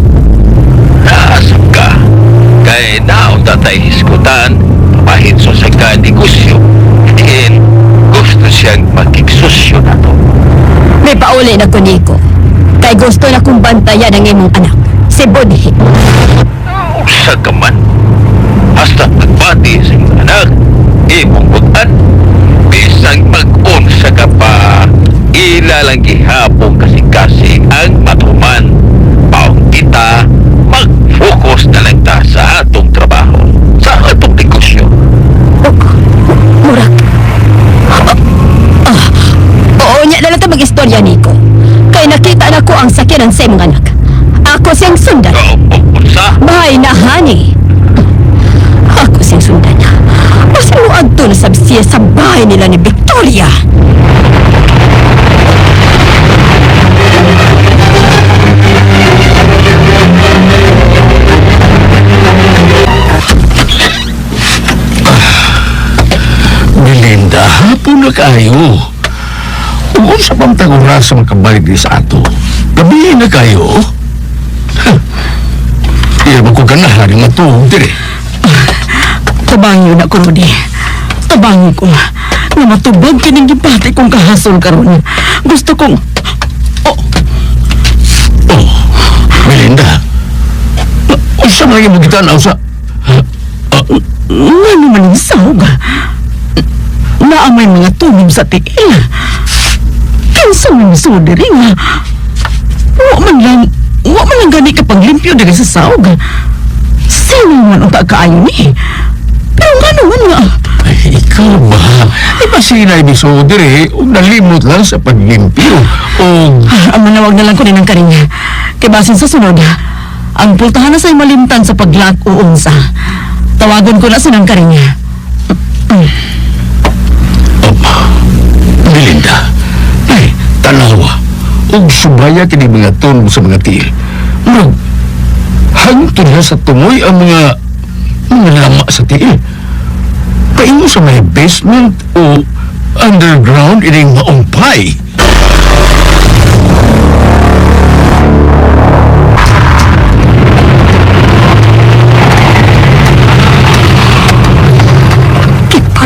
naasap ka. Kay naon tatay hisgutan, pahin sa ka negosyo. Diin, gusto siyang makigsosyo na to. May pauli na ko, Nico. Kay gusto na kong bantayan ang imong anak, si Budhi. Usa ka man. Hasta pagbati sa imong anak, imong butan, bisang mag-unsa ka pa, ila lang gihapon kasing-kasing ang matuman. Paong kita, mag-focus na lang ta sa atong trabaho, sa atong negosyo. Murag. Oo, niya na lang ta mag-istorya, Nico. Kay nakita na ko ang sakyanan sa imong anak. Ako siyang sundan. Unsa? Bahay na, honey. Ako siyang sundan. Basta mo adto na sab siya sa bahay nila ni Victoria. Belinda, hapon na kayo. Ug unsa pang tag oras makabalik di sa ato? Gabi na kayo. Iya ba ko ganahan yung matuog dire? Tabangin na ko, Rudy. Tabangin ko. Nga matubag kining gipati kong kahasol karon. Gusto kong... Oh, Belinda. Unsa man imong gitanaw sa... Nga naman ang sahog. Naamay mga tunom sa tiil. Kinsa man so diri nga. Wa man lang gani ka paglimpyo diri sa sahog. Sino man ang kaayo ni? Pero nga naman nga. Ay, ikaw ba? Ay, basina ni so dire, ug nalimot lang sa paglimpyo. O, Ang manawag na lang ko din ang karinya. Kay basin sa sunod, ang pultahan na sa'y malimtan sa paglak o unsa. Tawagon ko na sa nang karinya. Belinda, ay, tanawa. Ug subaya kini mga tunog sa mga tiil. Murag, hangtod na sa tumoy ang mga lama sa tiil. Paingo sa may basement o underground ining maumpay.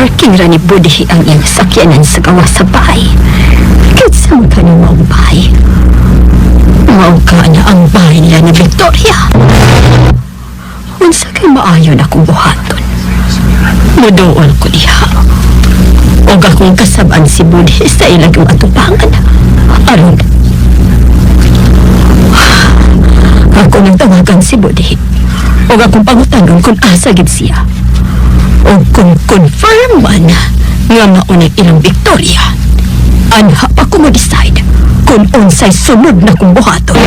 Giparking ra ni Budhi ang iyang sakyanan sa gawas sa bahay. Kinsa man ka ni maong bahay? Mao ka na ang bahay nila ni Victoria. Unsa kay maayo na akong buhaton? Muduol ko diha. Og akong kasab-an si Budhi sa ilang atubangan. Aron, ako nang tawagan si Budhi. Og akong pangutanon kung asa gid siya. Og kung confirm man nga maunay ilang Victoria, anha pa ko mo-decide kung unsay sunod na kong buhaton.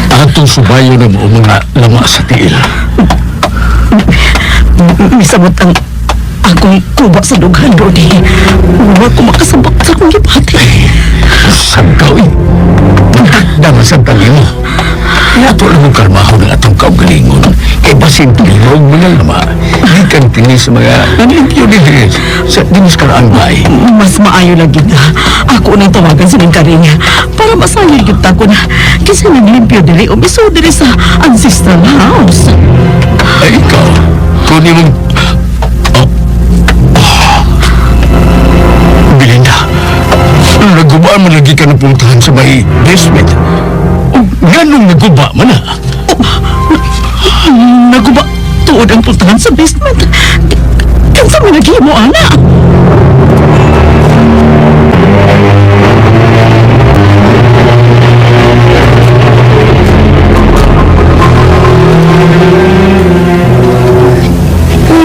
Atong subayo na mo mga lama sa tiil. Misabot ang akong kuba sa dughan, Rudy. Wa ko makasabot sa akong gibati. Sagkaw eh. Magtakda man sa talino. Ato lang ang karmaho ng atong kaugalingon. Kay basin tilog mga lama. Gikan kini sa mga nanlimpyo diri sa diniskaraan bay. Mas maayo lagi na ako nang tawagan sa ning karing para masayod gyud ta ko na kinsa naglimpyo diri o miso diri sa ancestral house. Ay ikaw, kung imong... Oh. Oh. Belinda, naguba man lagi ka ng puntahan sa may basement. O, ganong naguba man ah. Naguba tuod ang puntahan sa basement. Kinsa man naghimo ana?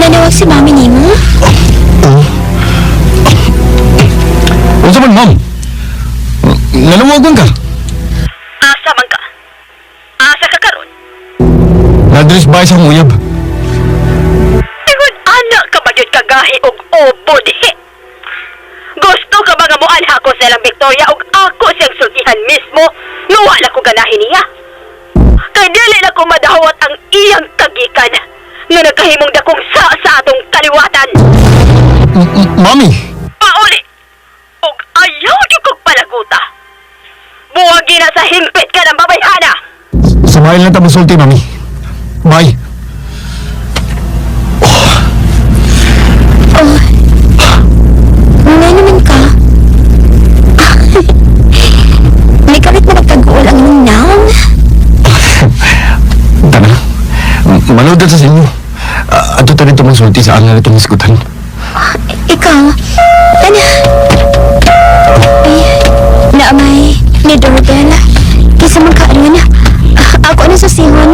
Nanawag si Mami nimo? Oh. Unsa man, ma'am? Nanawagan ka? Asa man ka? Asa ka karon? Nadres ba sa uyab? Ingon ana ka ba gyud kagahi og obodhe? Gusto ka ba nga moanha ko sa ilang Victoria og ako siyang sultihan mismo nga wala ko ganahin niya? Kay dili na ko madawat ang iyang kagikan nga nagkahimong dakong sa atong kaliwatan. Mami! Pauli! Og ayaw gyud kog palaguta. Buwagi na sa hingpit ka ng babayhana! Samahin lang ta masulti, Mami. Bye. Oh, nga naman ka. May karit na nagtaguol ang imong naong. Tara. Manood sa inyo. Ato ta rito masulti sa ang itong iskutan. Ikaw, tana. Ay, naamay ni doorbell. Kisa man karon. Ako na sa singon.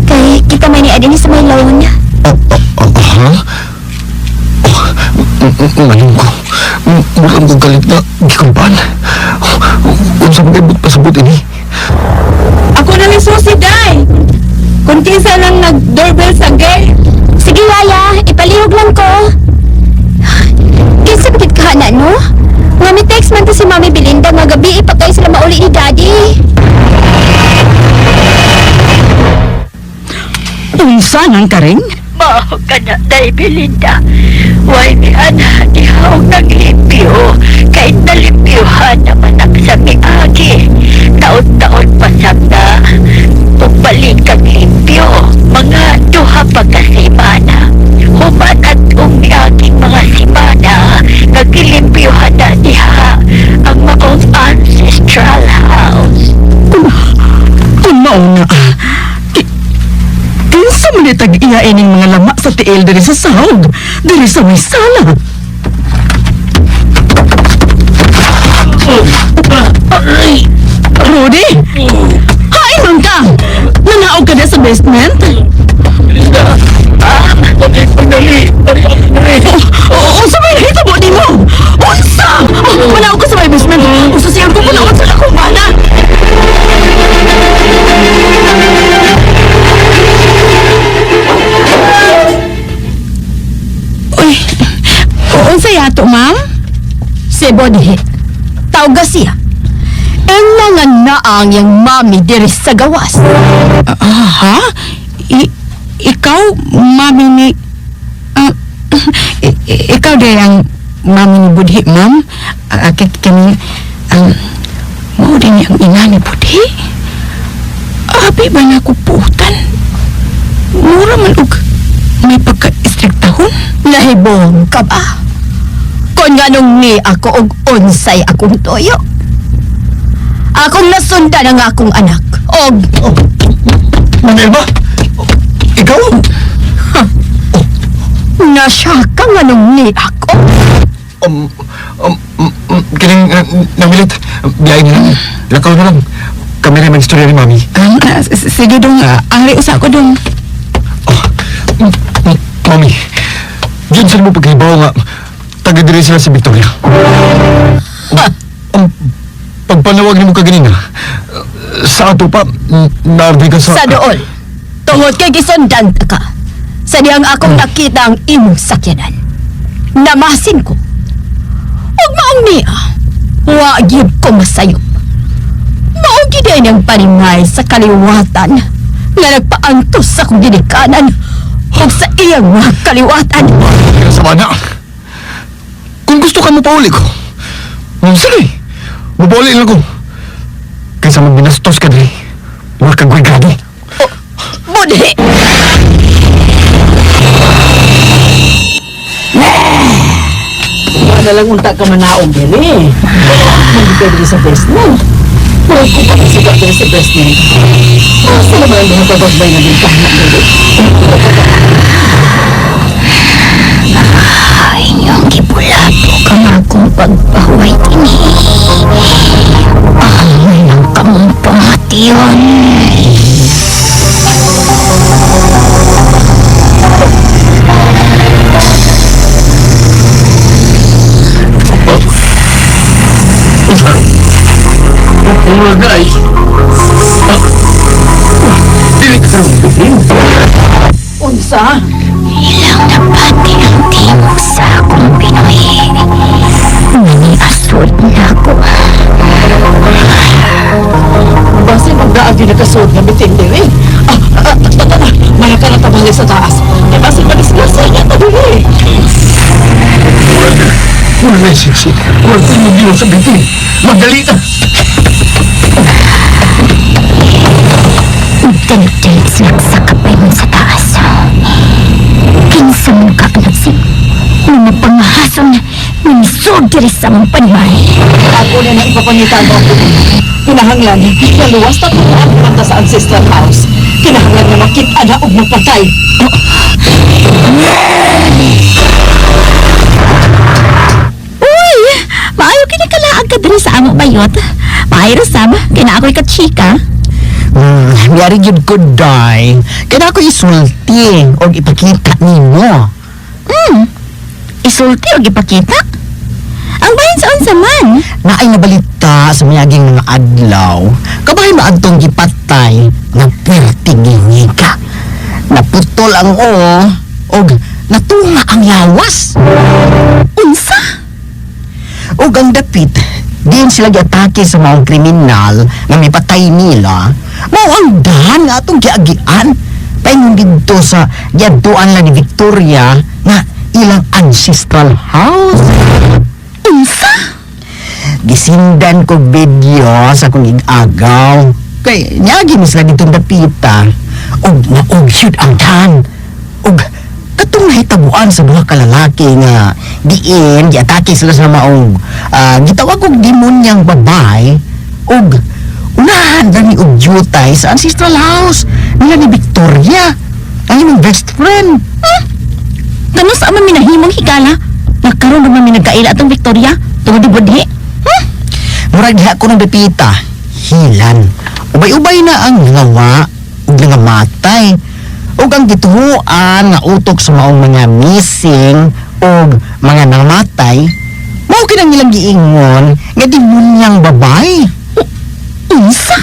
Kay kita may ni adini sa may lawn. Ha? Oh, manong ko. Mulang ko galit na gikumpan. Unsa man kay pasabot ini? Ako na lang susi, day! Kung kinsa lang nag-doorbell sa gate. Sige, Yaya. Ipalihog lang ko. Kinsa bakit ka na, no? Nga may text man to si Mami Belinda nga gabi ipakay sila mauli ni Daddy. Unsa nang karing? Mao ka na, Day Belinda. Why mi ana, dihaw naglimpyo. Kay nalimpyuhan naman ang sa miagi. Taon-taon pa na. Pagbalik kang limpyo. Mga duha pa ka semana. Human at umiaging mga semana. Nagilimpyuhan na diha ang maong ancestral house. Kung mauna, kinsa man ni tag-iya ining mga lama sa tiil diri sa sahog, diri sa may sala. Aray! Rudy! Hain man ka! Nanaog ka na sa basement? Belinda! Pagdali! Pagdali! Oo, sa may nahitabo ni mo! Unsa! Oh, manaog ka sa may basement! Unsa siyang kukunaon sa akong bana! Uy, unsa yato, ma'am? Si Bodhi, tawga siya. Eng nga naang yang mami diri sa gawas. Ha? Ikaw, mami ni... Ikaw din ang mami ni Budhi, ma'am? Kini, ang... Mao din ang ina ni Budhi? Labi ba na ako putan? Mura man og may pagka-istriktahon. Nahibong ka ba? Kung nganong ni ako og unsay akong toyo. Akong nasundan ang akong anak. Og Oh, Ma'am Elma? Oh, ikaw? Nasya ka nganong ni ako. Kining namilit. Biyahe na lang. Lakaw na lang. Kami na mag-istorya ni Mami. Sige dong, ang usa ko dong. Oh, Mami, yun saan mo pagkahibaw nga taga diri sila si Victoria. Pagpanawag nimo kaganina, sa ato pa, naardi ka sa Sa dool. Tungod kay gisundan ta ka. Sa diyang akong nakita ang imong sakyanan. Namasin ko. Ug maong niya, wa gyud ko masayop. Mao gyud ay nang paningay sa kaliwatan nga nagpaantos sa akong ginikanan ug sa iyang mga kaliwatan. Sama na. Kung gusto ka mo pauli ko, sige, mapauli lang ko. Kaysa magbinastos ka diri, wala kang grado. Budhi! Wala lang unta ka manaog diri. Hindi ka diri sa basement. Murag ko pa kasi ka diri sa basement. Asa naman ang mga kabagbay na bintana diri? Inyong gibulabog ang akong pagpahuway dinhi. Angay lang kamong pamation. Mga guys, dili ka sa Unsa? Ilang napati ang tingog sa akong Pinoy. Naniasod na ako. Basin magdaag yun nakasuod nga bitin diri. Ah, tata na. Maya ka na tabali sa taas. Kaya basin madisgrasya niya ta diri. Wala na siksi. Wala tingin sa bitin. Madali na. Dali-dali sa kapay mo sa taas. Kinsa mong kapanagsin. Mga pangahason na misod diri sa mong panimay. Ako na nang ipapangita mo ang Kinahanglan, naluwas na tumaan ta sa ancestral house. Kinahanglan nga makita na og mapatay. Uy! Maayo kinakalaag ka diri sa amo bayot. Maayo sama, kay na ako'y kachika. Miyari gyud ko, day. Kaya ako isulti og ipakita nimo. Isulti og ipakita? Ang bahin sa unsa man. Naay nabalita sa mayaging mga adlaw. Kabahin ba adtong gipatay nga puwerte ginika. Naputol ang oo og natunga ang lawas. Unsa? Ug ang dapit, diin sila giatake sa mga kriminal nga mipatay nila. Mao ang dahan nga atong giagian. Paingon didto sa giadtuan lang ni Victoria nga ilang ancestral house. Unsa? Gisindan kog video sa akong igagaw. Kay niagi mi sila ditong dapita. Ug maugyud ang dahan. Ug katong nahitabuan sa duha ka lalaki nga diin giatake sila sa maong gitawag og demonyang babae ug unahan ra ni og jutay sa ancestral house nila ni Victoria, ang imong best friend. Kano sa ama minahimong higala? Nagkaroon naman mi nagkaila atong Victoria tungod ni Budhi. Murag diha ko ng dapita. Hilan. Ubay-ubay na ang nangawa ug nangamatay. Ug ang gituhuan nga utok sa maong mga missing ug mga namatay, mao kinang ilang giingon nga demonyang babae. Unsa?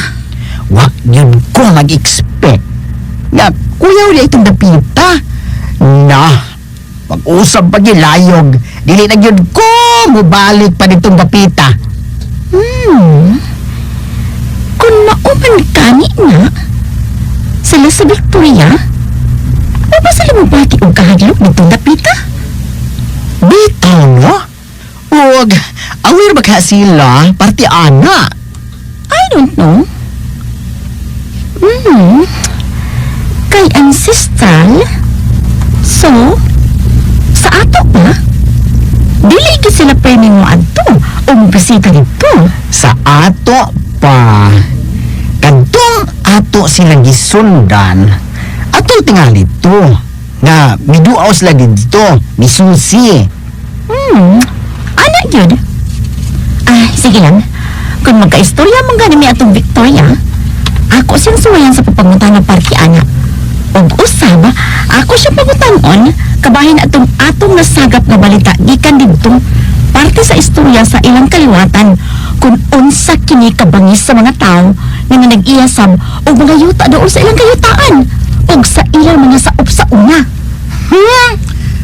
Wa gyud ko mag-expect nga kuyaw niya itong dapita. Na, pag-usab pa gilayog, dili na gyud ko mobalik pa ditong dapita. Kung mauman kani na, sila sa Victoria, o ba sila mabati og kahadlok nitong dapita? Bitaw, no? Ug, aware ba ka sila, parte ana? I don't know. Kay ancestral? So, sa ato pa? Dili gyud sila perming mo adto o mobisita didto. Sa ato pa. Kadtong ato silang gisundan, atong tingali to nga miduaw sila didto, misusi. Ana gyud. Ah, sige lang. Kung magkaistorya man gani mi atong Victoria, ako siyang suwayan sa pagpangutan ng party ana. Og usab, ako siya pangutanon kabahin atong atong nasagap nga balita gikan didto parte sa istorya sa ilang kaliwatan kung unsa kini kabangis sa mga tao nga nag-iyasab og mga yuta doon sa ilang kayutaan ug sa ilang mga saop sa una.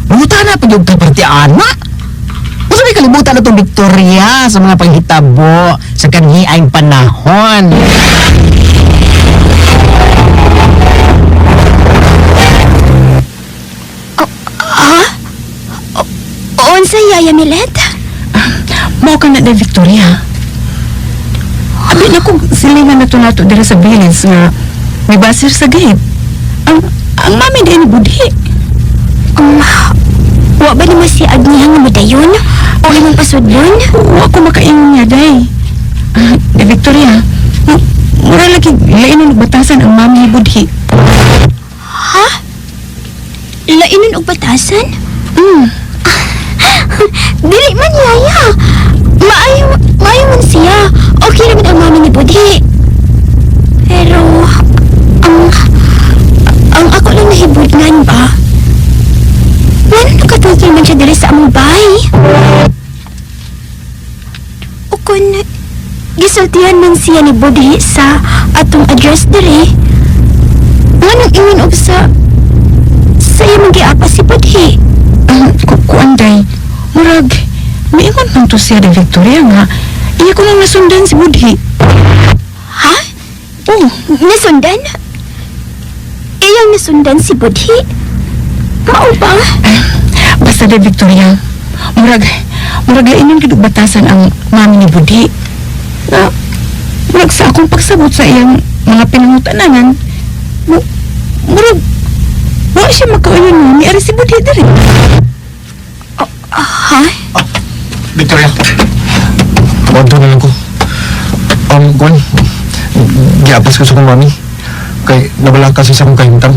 Mangutan na pag ka parte ana. Unsa may kalibutan na itong Victoria sa mga panghitabo sa kanhiaing panahon? Unsa, Yaya Milet? Mao ka na day, Victoria. Abi na kung silingan na to nato dira sa village nga may basir sa gate. Ang mami day ni Budhi. Wa ba nimo si Agnihan nga modayon? O imong pasudlon? Wa ko makaingon niya day. Ah, day Victoria, mura lagi lainon og batasan ang mami ni Budhi. Ha? Lainon og batasan? Dili man, Yaya. Maayo, maayo man siya. Okay naman ang mami ni Budhi. Pero, ang ako lang nahibudngan ba? Wala nakatultol man siya diri sa among bahay. O kung gisultihan man siya ni Budhi sa atong address diri, nganong ingon og sa iyang giapa si Budhi? Ang kuan day, murag miingon man to siya day Victoria nga iya ko nang nasundan si Budhi. Ha? Oh, Nasundan? Iyang nasundan si Budhi? Mao ba? Basta day Victoria, murag lainon gid og batasan ang mami ni Budhi. Na murag sa akong pagsabot sa iyang mga pinangutananan, murag wa siya makauyon nga miari si Budhi diri. Ha? Victoria. Moadto na lang ko. Gwen, giapas ko sa akong mami. Kay nabala kasi sa akong kahimtang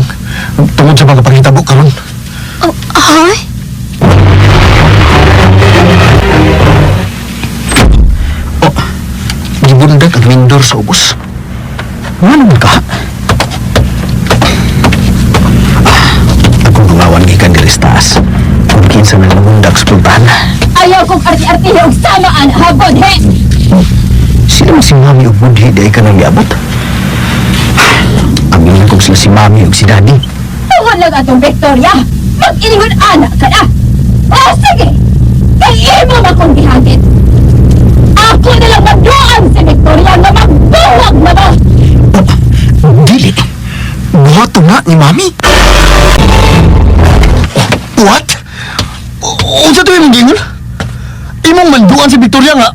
tungod sa mga panghitabo karon. Oh, ha? Oh, gibundak ang lindor sa ubos. Nga naman ka? Ah, akong dungawan gikan diri sa taas. Kung kinsa nang namundak sa pultahan. Ayaw kong arti-arti og samaan, ha, Budhi! Sila man si Mami ug Budhi di ay ka nang giabot. Amin kung sila si Mami ug si Daddy. Tungod lang atong Victoria, mag-iningon anak ka na! O sige! Kay imo man kong gihagit! Ako na lang magduan si Victoria nga magbuwag na ba? Oh, dili. Buhato na ni Mami. What? Unsa to imong giingon? Imong manduan si Victoria nga.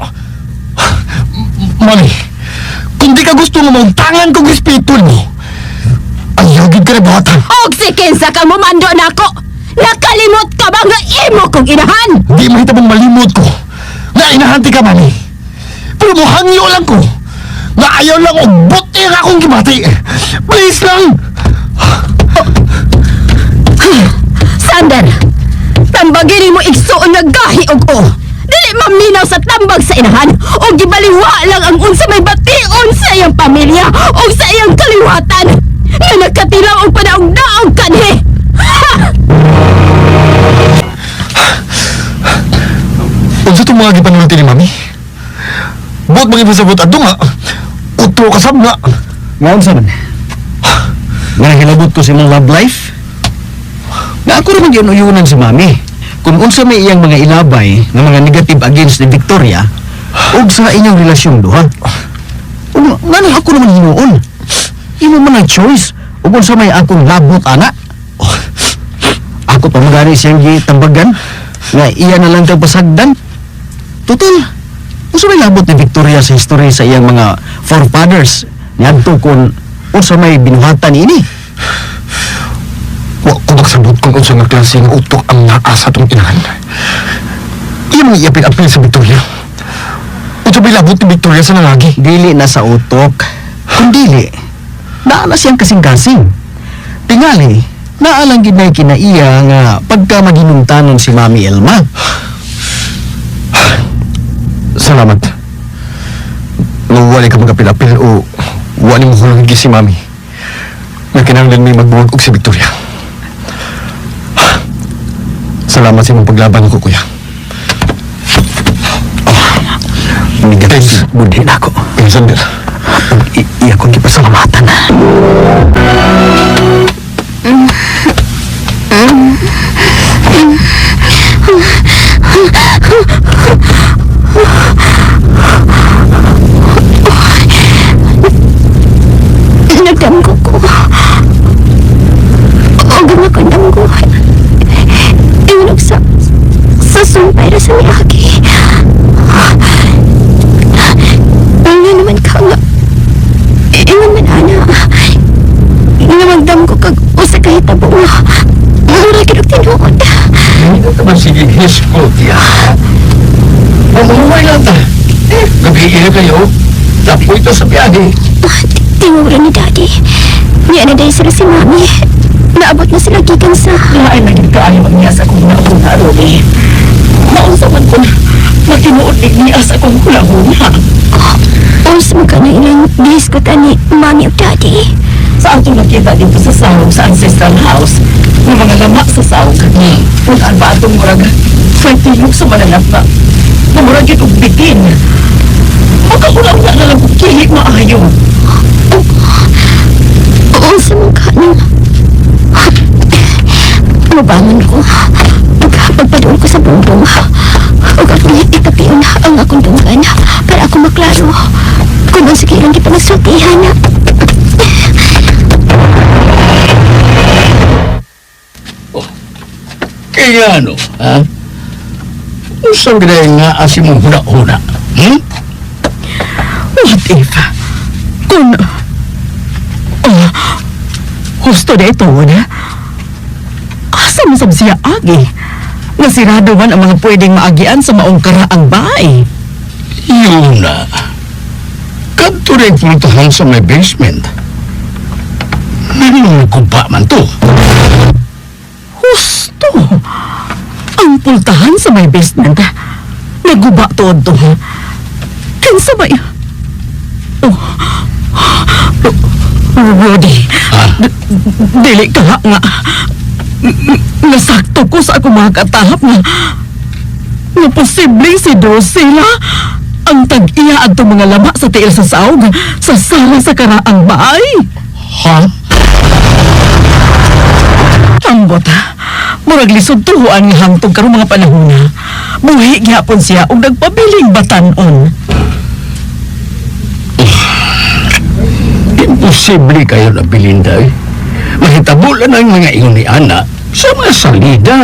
Mami, kung di ka gusto nga mauntangan kong respeto mo, ayaw gid ka na buhatan. Og si kinsa ka mo mando nako! Nakalimot ka ba nga imo kong inahan? Di mahitabong malimot ko nga inahanti ka, Mami. Pero muhangyo lang ko nga ayaw lang og buti ang akong gibati. Please lang! Sander! Tambagin mo igsuon nga gahi og o! Dili maminaw sa tambag sa inahan o gibaliwa lang ang unsa may bation sa iyang pamilya o sa iyang kaliwatan nga nagkatilaw og panaog-daog kanhi! Ha! Unsa itong mga gipanulti ni Mami? Buot mga ipasabot adto nga. Utro ka sab nga. Nga unsa man? Nga nahilabot ko sa imong love life? Nga ako naman yun uyunan si Mami. Kung unsa may iyang mga ilabay nga mga negative against ni Victoria, ug sa inyong relasyon duha. Ug nganong ako naman hinuon? Imo man ang choice ug unsa may akong labot ana. Ako pa magani siyang gitambagan nga iya na lang kang pasagdan. Total, unsa may labot ni Victoria sa history sa iyang mga forefathers niadto kon Unsa may binuhatan ini? Wa ko magsabot kung unsa nga klase nga utok ang naa sa atong inahan. Iya mga iapil-apil sa Victoria. Unsa may labot ni Victoria sa nangagi? Dili na sa utok. Kung dili, naa na siyang kasing-kasing. Tingali, naalang gid na kinaiya nga pagka maghinungtanon si Mami Elma. Salamat. Nawala ka magapil-apil o wala mo hulog si Mami. Nga kinahanglan may magbuwag og si Victoria. Salamat sa imong paglaban ko, kuya. Thanks. Budhi na ako. Alexander. Iya kong gipasalamatan. Nagdamgo ko. O gumakondamgo. Ingon sa sumpay ra sa miagi. Nga naman ka nga. Ingon man ana. Nga magdamgo kag usa ka hitabo nga. Mura gid og tinuod. Sige, hisgot ya. Mamumuhay lang ta. Gabi kayo. Tapo ito sa biyahe. Tingura ni Daddy. Niya na dahil sila si Mami. Naabot na sila gikan sa... Lain na gid kaayo ang niya sa akong nauna, Rolly. Maunsa man kun matinuod ni niya sa akong hulahuna. Unsa man ka na ilang gihisgutan ni Mami ug Daddy. Sa atong nakita dito sa sawg sa ancestral house, ng mga lama sa sawg. Kung ba atong murag may tilok sa mananap na murag yun og bitin. Makahulaw na na lang kung kili maayo. Unsa man ka nang... Mabangon ko. Pagpadool ko sa bumbong. Ug akong itapion ang akong dunggan para ako maklaro kung unsa kay ilang gipanagsultihan. Kaya ano, ha? Usang gina nga asim mong huna-huna. Hmm? What if? Kung... Oh, husto na ito, na? Asa mo sab siya agi? Nasirado man ang mga pwedeng maagian sa maong karaang bahay. Yun na. Kadto rin pultahan sa may basement. Nanunugba man to. Husto! Ang pultahan sa may basement. Naguba tuod to. Kinsa ba Oh. Rudy. Dili ka nga. Nasakto ko sa akong mga katahap na na posibleng si Drusilla ang tag-iya adtong mga lama sa tiil sa saog sa sala sa karaang bahay. Ha? Ambot, murag lisod tuhuan nga hangtong karong mga panahona. Buhi gihapon siya og nagpabiling batan-on. Imposible kayo na Belinda eh. Mahitabo lang ang mga ingon ni Ana sa mga salida.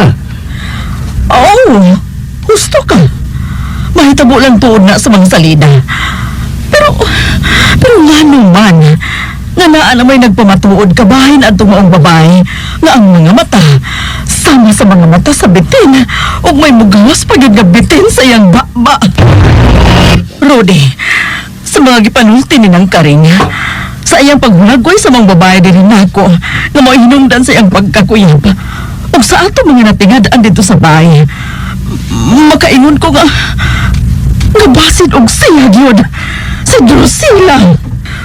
Oo, husto ka. Mahitabo lang tuod na sa mga salida. Pero ngano man, nga naa na may nagpamatuod kabahin at maong babae nga ang mga mata sama sa mga mata sa bitin ug may mugawas pa gyud nga bitin sa iyang baba. Rudy, sa mga gipanulti ni ng karing, sa iyang paghulagway sa mga babae din nako nga mo hinungdan sa iyang pagkakuyab ug sa ato mga natingad-an dito sa bahay, makaingon ko nga nga basin og siya gyud si Drusilla.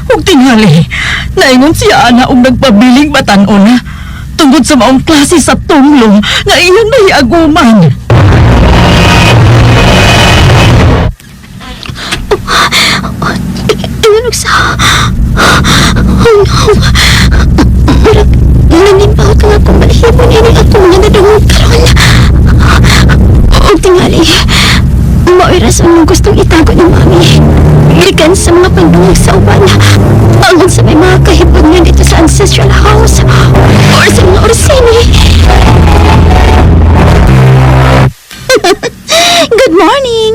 Ug tingali, naingon siya ana og nagpabiling batan-on tungod sa maong klase sa tunglo nga iyang nahiaguman. Ingon sa... Oh no. Murag nanimbaw ka nga kung balahibo niya ni akong mga nadungog karon. Og tingali, mao'y rason ng gustong itago ni Mami. Gikan sa mga pandungog sa uban. Angon sa may mga kahibon niya dito sa ancestral house or sa mga Orsini. Good morning!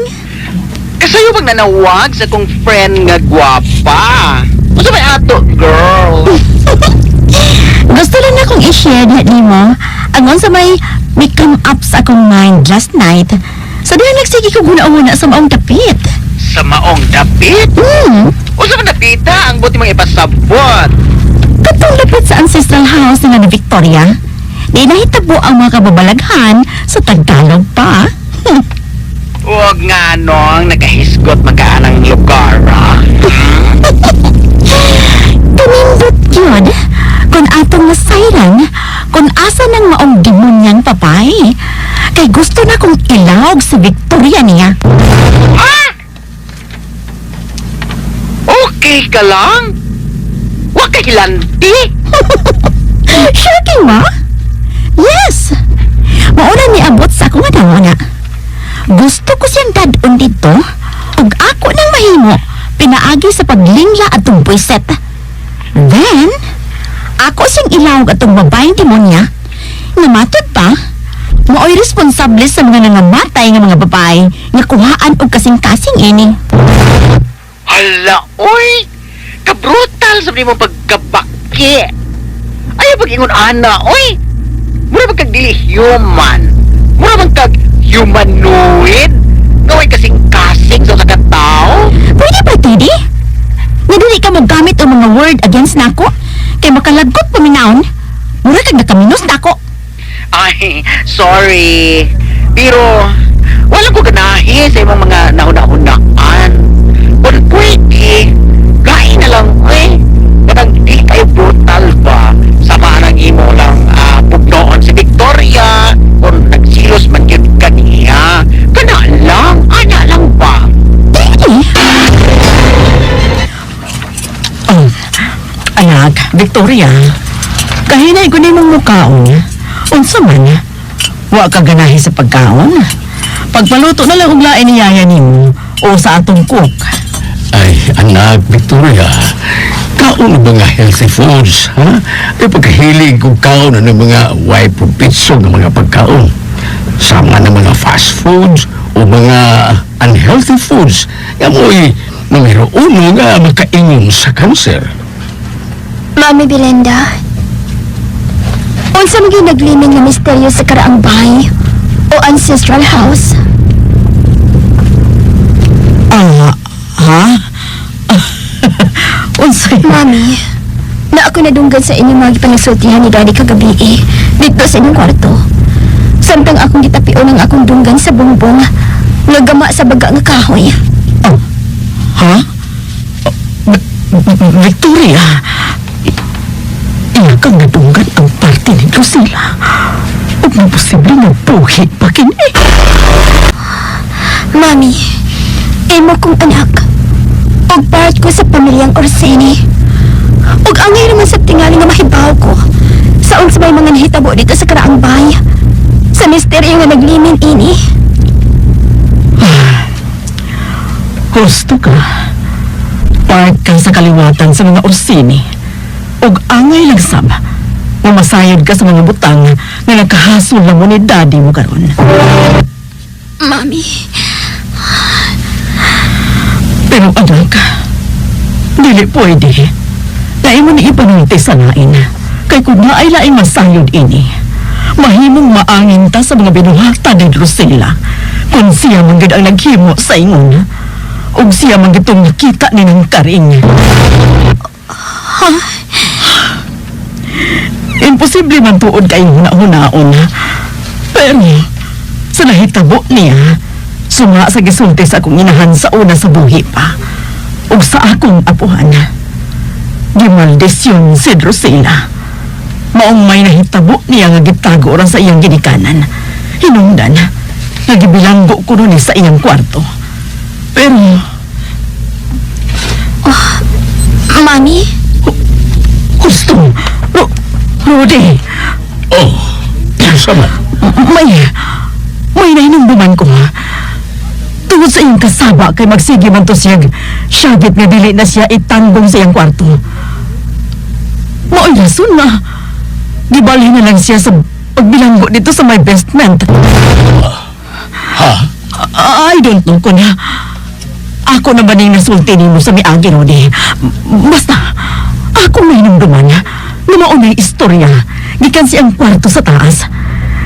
Kasayo pag nanawag sa kong friend nga gwapa. Unsa may ato, girl? Gusto lang na akong i-share diha nimo ang unsa may may come up sa akong mind last night. Sa diha nagsige ko guna-una sa maong dapit. Sa maong dapit? Unsa man dapita ang buti mong ipasabot? Katong dapit sa ancestral house nila ni Victoria. Di nahitabo ang mga kababalaghan sa Tagalog pa. Huwag nga nong nakahisgot magkaanang lugar, ah. Kanindot yun. Kung atong nasayran, kung asa ng maong demonyang papay. Kay gusto na kong ilawag si Victoria niya. Ah! Okay ka lang? Wa ka hilanti? Shocking ba? Yes! Mauna ni abot sa akong adawna. Gusto ko siyang dad-on dito ug ako nang mahimo pinaagi sa paglingla atong buiset. Then, ako siyang ilawag atong babaeng demonya nga matud pa, mao'y responsable sa mga nangamatay nga mga babae nga kuhaan og kasing-kasing ini. Hala, oy! Kabrutal sa mo pagkabaki! Ayaw pag-ingon ana, oy! Mura man kag dili human. Mura man kag humanoid. Ngaway kasing-kasing sa usa ka tao. Pwede ba, Teddy? Nga dili ka mo gamit ang mga word against nako? Kay makalagkot paminaon. Mura kag nakaminos nako. Ay, sorry. Pero, wala ko ganahi sa imong mga nahuna-hunaan. Kung pwede, lain na lang, eh. Kanang di kayo brutal ba? Sama ang imo lang pugnoon si Victoria. Kung nagsilos man yun kaniya. Kana lang, ana lang ba? Teddy! Oh, anak, Victoria, kahinay ko nimong mukaon. Unsa man? Wa ka ganahi sa pagkaon? Pagpaluto na lang og lain ni yaya nimo o sa atong cook. Ay, anak, Victoria, kaon ng mga healthy foods, ha? Ay, pagkahilig kong kaon ng mga way propitso ng mga pagkaon. Sama ng mga fast foods o mga unhealthy foods. Nga mo'y numero uno nga makaingon sa kanser. Mami Belinda, unsa man gyud naglimin nga misteryo sa karaang bahay o ancestral house? Ah, ha? Unsay? Mami, na ako nadunggan sa inyong mga gipanagsultihan ni Daddy kagabi eh, dito sa inyong kwarto. Samtang akong gitapion ang akong dunggan sa bungbong, nga gama sa baga nga kahoy. Oh, ha? Oh, Victoria, iya kang nadunggan ang parte ni Drusilla. Ug posible nga buhi pa kini. Mami, imo kong anak. Ug part ko sa pamilyang Orsini. Ug angay naman sa tingali nga mahibaw ko sa unsa may mga nahitabo dito sa karaang bahay. Sa misteryo nga naglimin ini. Husto ka. Part ka sa kaliwatan sa mga Orsini. Ug angay lang sab nga masayod ka sa mga butang nga nakahasol na mo ni daddy mo karon. Mami, Pero anak, dili pwede. Dahil mo ni ipanulti sa lain. Kay kung naay laing masayod ini, mahimong maangin ta sa mga binuhatan ni Drusilla. Kung siya man gid ang naghimo sa ingon. Ug siya man gid tong nakita ni ng karing. Imposible man tuod kay huna-hunaon. Pero, sa nahitabo niya, sunga sa gisulti sa akong inahan sa una sa buhi pa, ug sa akong apuhan. Gimaldisyon si Drusilla. Maong may nahitabo niya nga gitago ra sa iyang ginikanan. Hinungdan, nga gibilanggo ko ni sa iyang kwarto. Pero, Mami, husto, Rudy, Oh, unsa man? may nahinumduman ko ha. Tungod sa iyang kasaba kay magsige man to siya syagit nga dili na siya itanggong sa iyang kwarto. Mao'y rason nga gibalhin na lang siya sa pagbilanggo dito sa my basement. Ha? I don't know kung ako na ba ning nasulti nimo sa miagi, Rudy. Basta, Akong nahinumduman nga maunay istorya gikan siyang kwarto sa taas.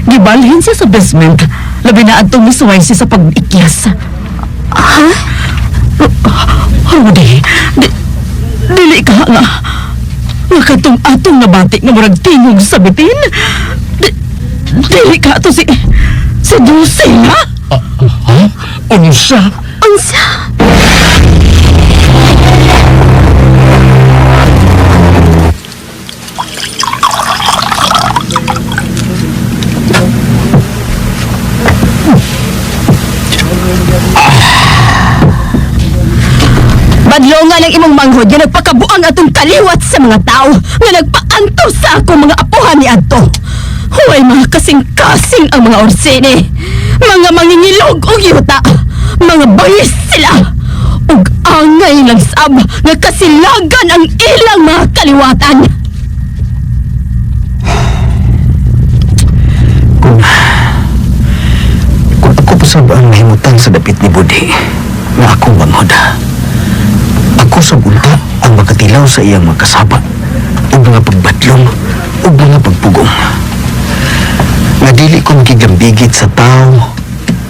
Gibalhin siya sa basement, labi na adtong misuway siya sa pag-ikyas. Ha? Rudy, dili ka nga. Nga katong atong nabati nga murag tingog sa bitin. Dili ka to si Drusilla. Ha? Unsa? Unsa? Badlongan ang imong manghod nga nagpakabuang atong kaliwat sa mga tao nga nagpaantos sa akong mga apuhan ni adto. Huway mga kasing-kasing ang mga orsene. Mga mangingilog og yuta. Mga bangis sila. Ug angay lang sab nga kasilagan ang ilang mga kaliwatan. Kung ako pa sab ang nahimutan sa dapit ni Budhi, nga akong manghod. Ako sa unta ang makatilaw sa iyang makasaba, ug mga pagbatlong, ug mga pagpugong. Nga dili ko makigambigit sa tao,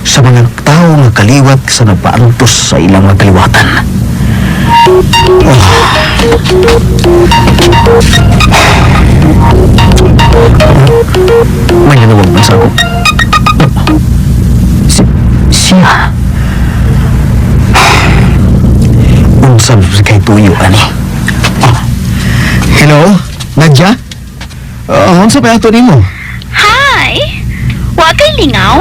sa mga tao nga kaliwat sa nagpaantos sa ilang mga kaliwatan. Oh. May nanawag man sa ako. Siya. Unsa sa kay tuyo ani? Oh. Hello, Nadja? Unsa pa ato nimo? Hi! Wa kay lingaw?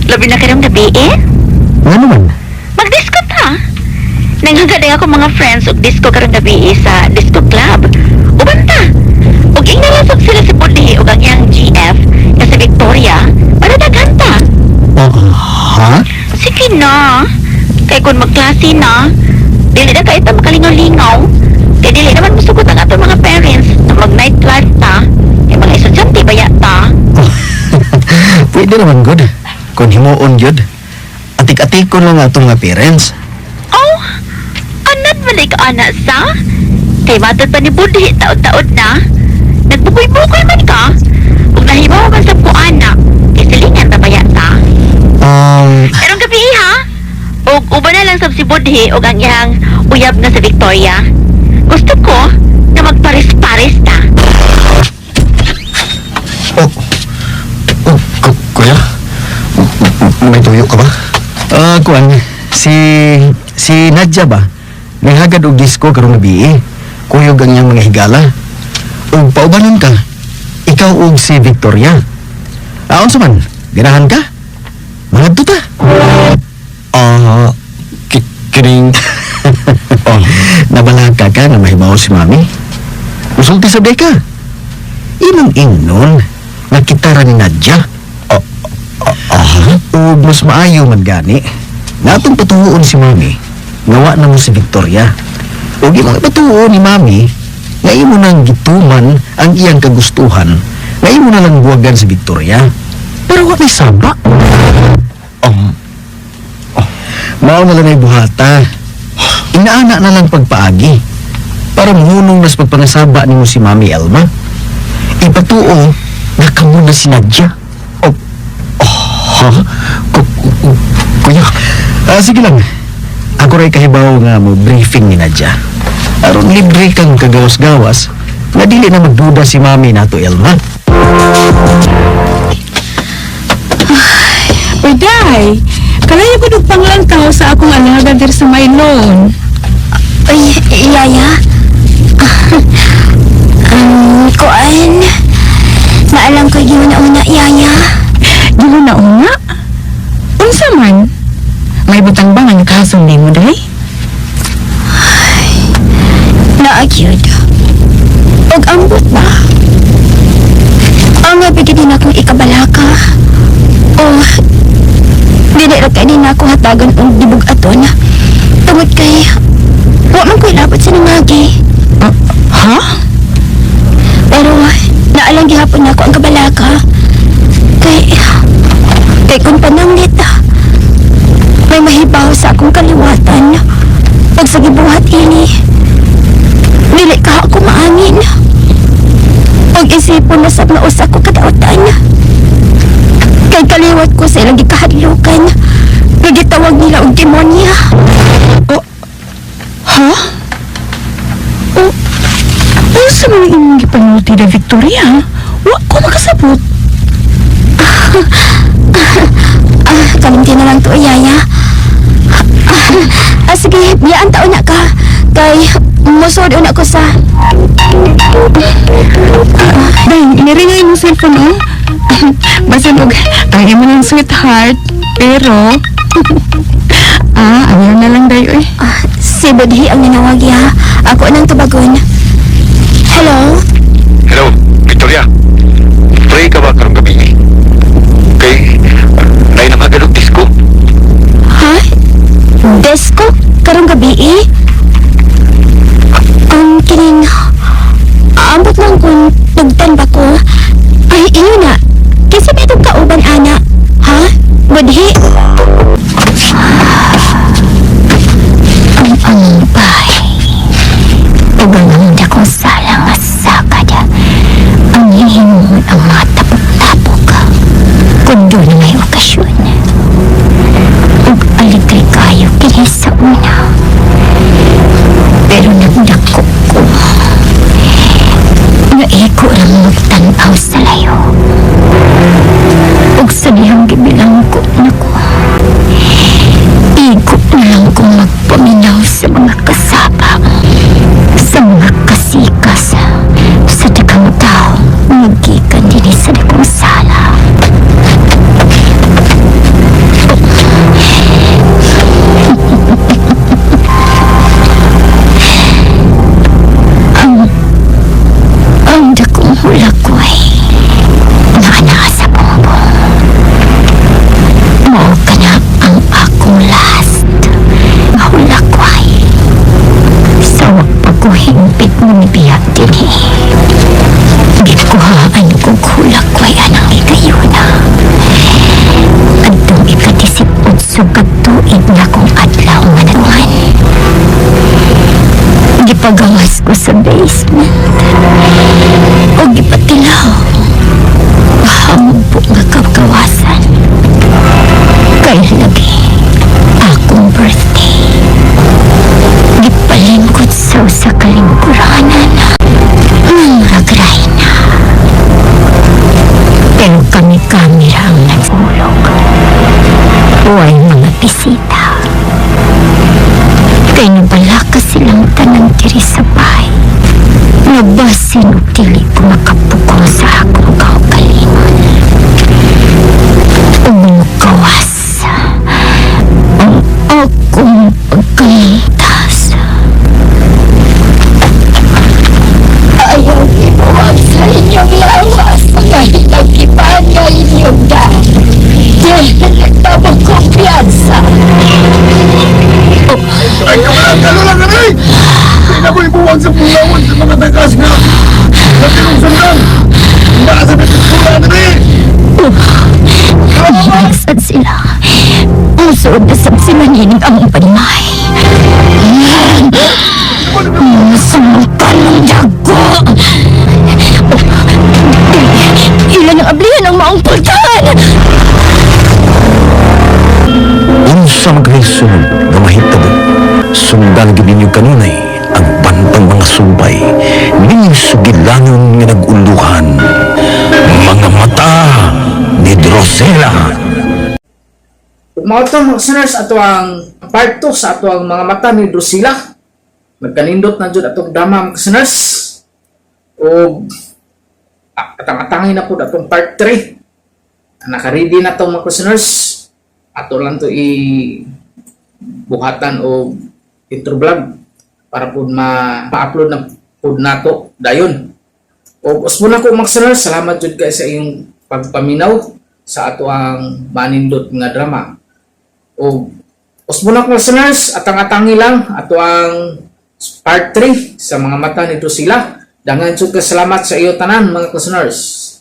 Labi na karong gabi eh. Nga naman? Mag-disco ta. Nanghagad ako mga friends og disco karong gabi eh, sa disco club. Uban ta. Og ingnalasog sila si Budhi og ang iyang GF nga si Victoria para daghan ta. Oh, ha? Sige na. Kay kung magklase na, dili na kayo ta makalingaw-lingaw. Kay dili naman musugot ang atong mga parents na mag-nightlife ta. Kay mga estudyante baya ta. Pwede naman good. Kung himuon gyud. Atik-atik ko lang atong mga parents. Oh, anat man ka ana sa? Kay matod pa ni Budhi taod-taod na. Nagbukoy-bukoy man ka. Kung nahibaw man sa ko ana, kay silingan ta baya ta. Karong gabi ha. Og uban na lang sab si Budhi og ang iyang uyab nga sa Victoria. Gusto ko na magpares-pares ta. Oh, oh, kuya? May tuyo ka ba? Kuan, si Nadja ba? Nanghagad og disco karong gabi eh. Kuyog ang iyang mga higala. Ug paubanon ka. Ikaw ug si Victoria. Unsa man? Ganahan ka? Mangadto ta. Kining... Oh, nabalaka ka na mahibaw si Mami. Musulti sa deka. Imong ingnon nga kitara ni Nadja. Ug mas maayo man gani. Nga atong patuoon si Mami. Nga wa na mo si Victoria. Ug imong ipatuo ni Mami nga imo nang gituman ang iyang kagustuhan. Nga imo na lang buwagan si Victoria. Pero wa may saba. Mao na lang ay buhata. Inaana na lang pagpaagi para muhunong nas pagpangasaba nimo si Mami Elma. Ipatuo nga kamo na si Nadja. Oh, ha? Kuya, Sige lang. Ako ray kahibaw nga mo briefing ni Nadja. Aron libre kang kagawas-gawas, nga dili na magduda si Mami nato Elma. Uy, kalayo ko og panglantaw sa akong alaga dir sa Maylon. Ay, yaya. Kuan. Naalam ko giuna-una, yaya. Giuna-una? Unsa man? May butang ba nga nakahasong nimo, day? Naa gyud. Og ambot ba? Ang bigyan din akong ikabalaka. O, dili ra kay na ako hatagan og gibug-aton. Tungod kay, wa man ko'y labot sa nangagi. Ha? Pero, naalang gihapon na ako ang kabalaka. Kay kung pananglit, may mahibaw sa akong kaliwatan. Pag sa gibuhat ini, dili ka ako maayo. angin. Og isipon na sab nga usa ko kadautan. Kay kaliwat ko sa ilang gikahadlukan. Nga gitawag nila og demonya. Oh, ha? O, unsa man ang imong gipanulti na Victoria? Wa ko makasabot. Ah, kalimti na lang to, Yaya. Ah, sige, biyaan taon na ka. Kay, musod una ko sa. Day, niringa imong cellphone, oh. Basan og ang imo ng sweetheart, pero ayaw na lang day, oy. Ah, si Budhi ang nanawag, ya. Ako nang tubagon. Hello? Hello, Victoria. Pray ka ba karong gabi? Kay, nay na magalog disco. Ha? Desko? Karong gabi eh? Ang kining. Ambot lang kung tugtan ba ko. Ay, iyo na. Kasi may itong kauban, ana. Ha? Budhi? Ang aming bahay. Ug ang aming dakong sala nga sakad. Ang hihingon ang mga tapok-tapok. Kundo na may okasyon. Ug aligre kayo kini sa una. Pero nagdako ko. Naiko lang magtan-aw sa layo. Ug sa dihang gibilang ko nako. Igo na lang kong magpaminaw sa mga kasaba, sa mga kasikas, sa daghang tao, nagikan dinhi sa dakong sala. Ang dakong hulakway, naa sa bumbong. Mao ka na ang akong last nga hulakway. Sa wa pa ko hingpit mo ni biya dinhi. Gikuhaan kog hulakway anang higayuna. Adtong ika-18 ka tuig na kong adlaw nga natuhan. Gipagawas ko sa basement. O gipatilaw. Hambo nga kagawasan. Kay lagi akong birthday. Gipalingkod sa usa ka lingkuranan. Murag na. Pero kami-kami ra ang nagsulog. Uway mga bisita. Kay nabalaka silang tanan diri sa bahay. Nabasin og dili ko makapugong sa akong kaugalingon. Ug mogawas ang akong pagkalintas. Ayaw ibuwag sa inyong lawas mga hinagiban nga inyong daan. Dili na kumpiyansa. Ay, kawalan, kalulang na rin! Hindi na mo ibuwag sa pulawon sa mga tagas nga. Natinong sundan! Nasa pula na rin! Nasaan sila? Musuod na sab sila nining among panimay. Sumukan ng dago! Ilan ang ablihan ang maong pultahan? Unsa man kay sunod nga mahitabo, sundan gid ninyo kanunay ang bantang mga sumpay ning sugilanon nga nag-uluhan. Mga mata ni Drosela. Mao to, mga listeners, ato ang part 2 sa ato ang Mga Mata ni Drusilla. Magkanindot na jud atong drama, mga listeners. O atang-atangin na po atong part 3. Naka-ready na to, mga listeners. Ato lang to i buhatan o intro vlog para po ma-upload na po nato dayon. O usbo na ko, mga listeners, salamat jud kay sa iyong pagpaminaw sa ato ang manindot nga drama. O usbo na ko, listeners, atang-atangi lang ato ang part 3 sa Mga Mata ni Drusilla. Daghan jud ka salamat sa iyo tanan, mga listeners.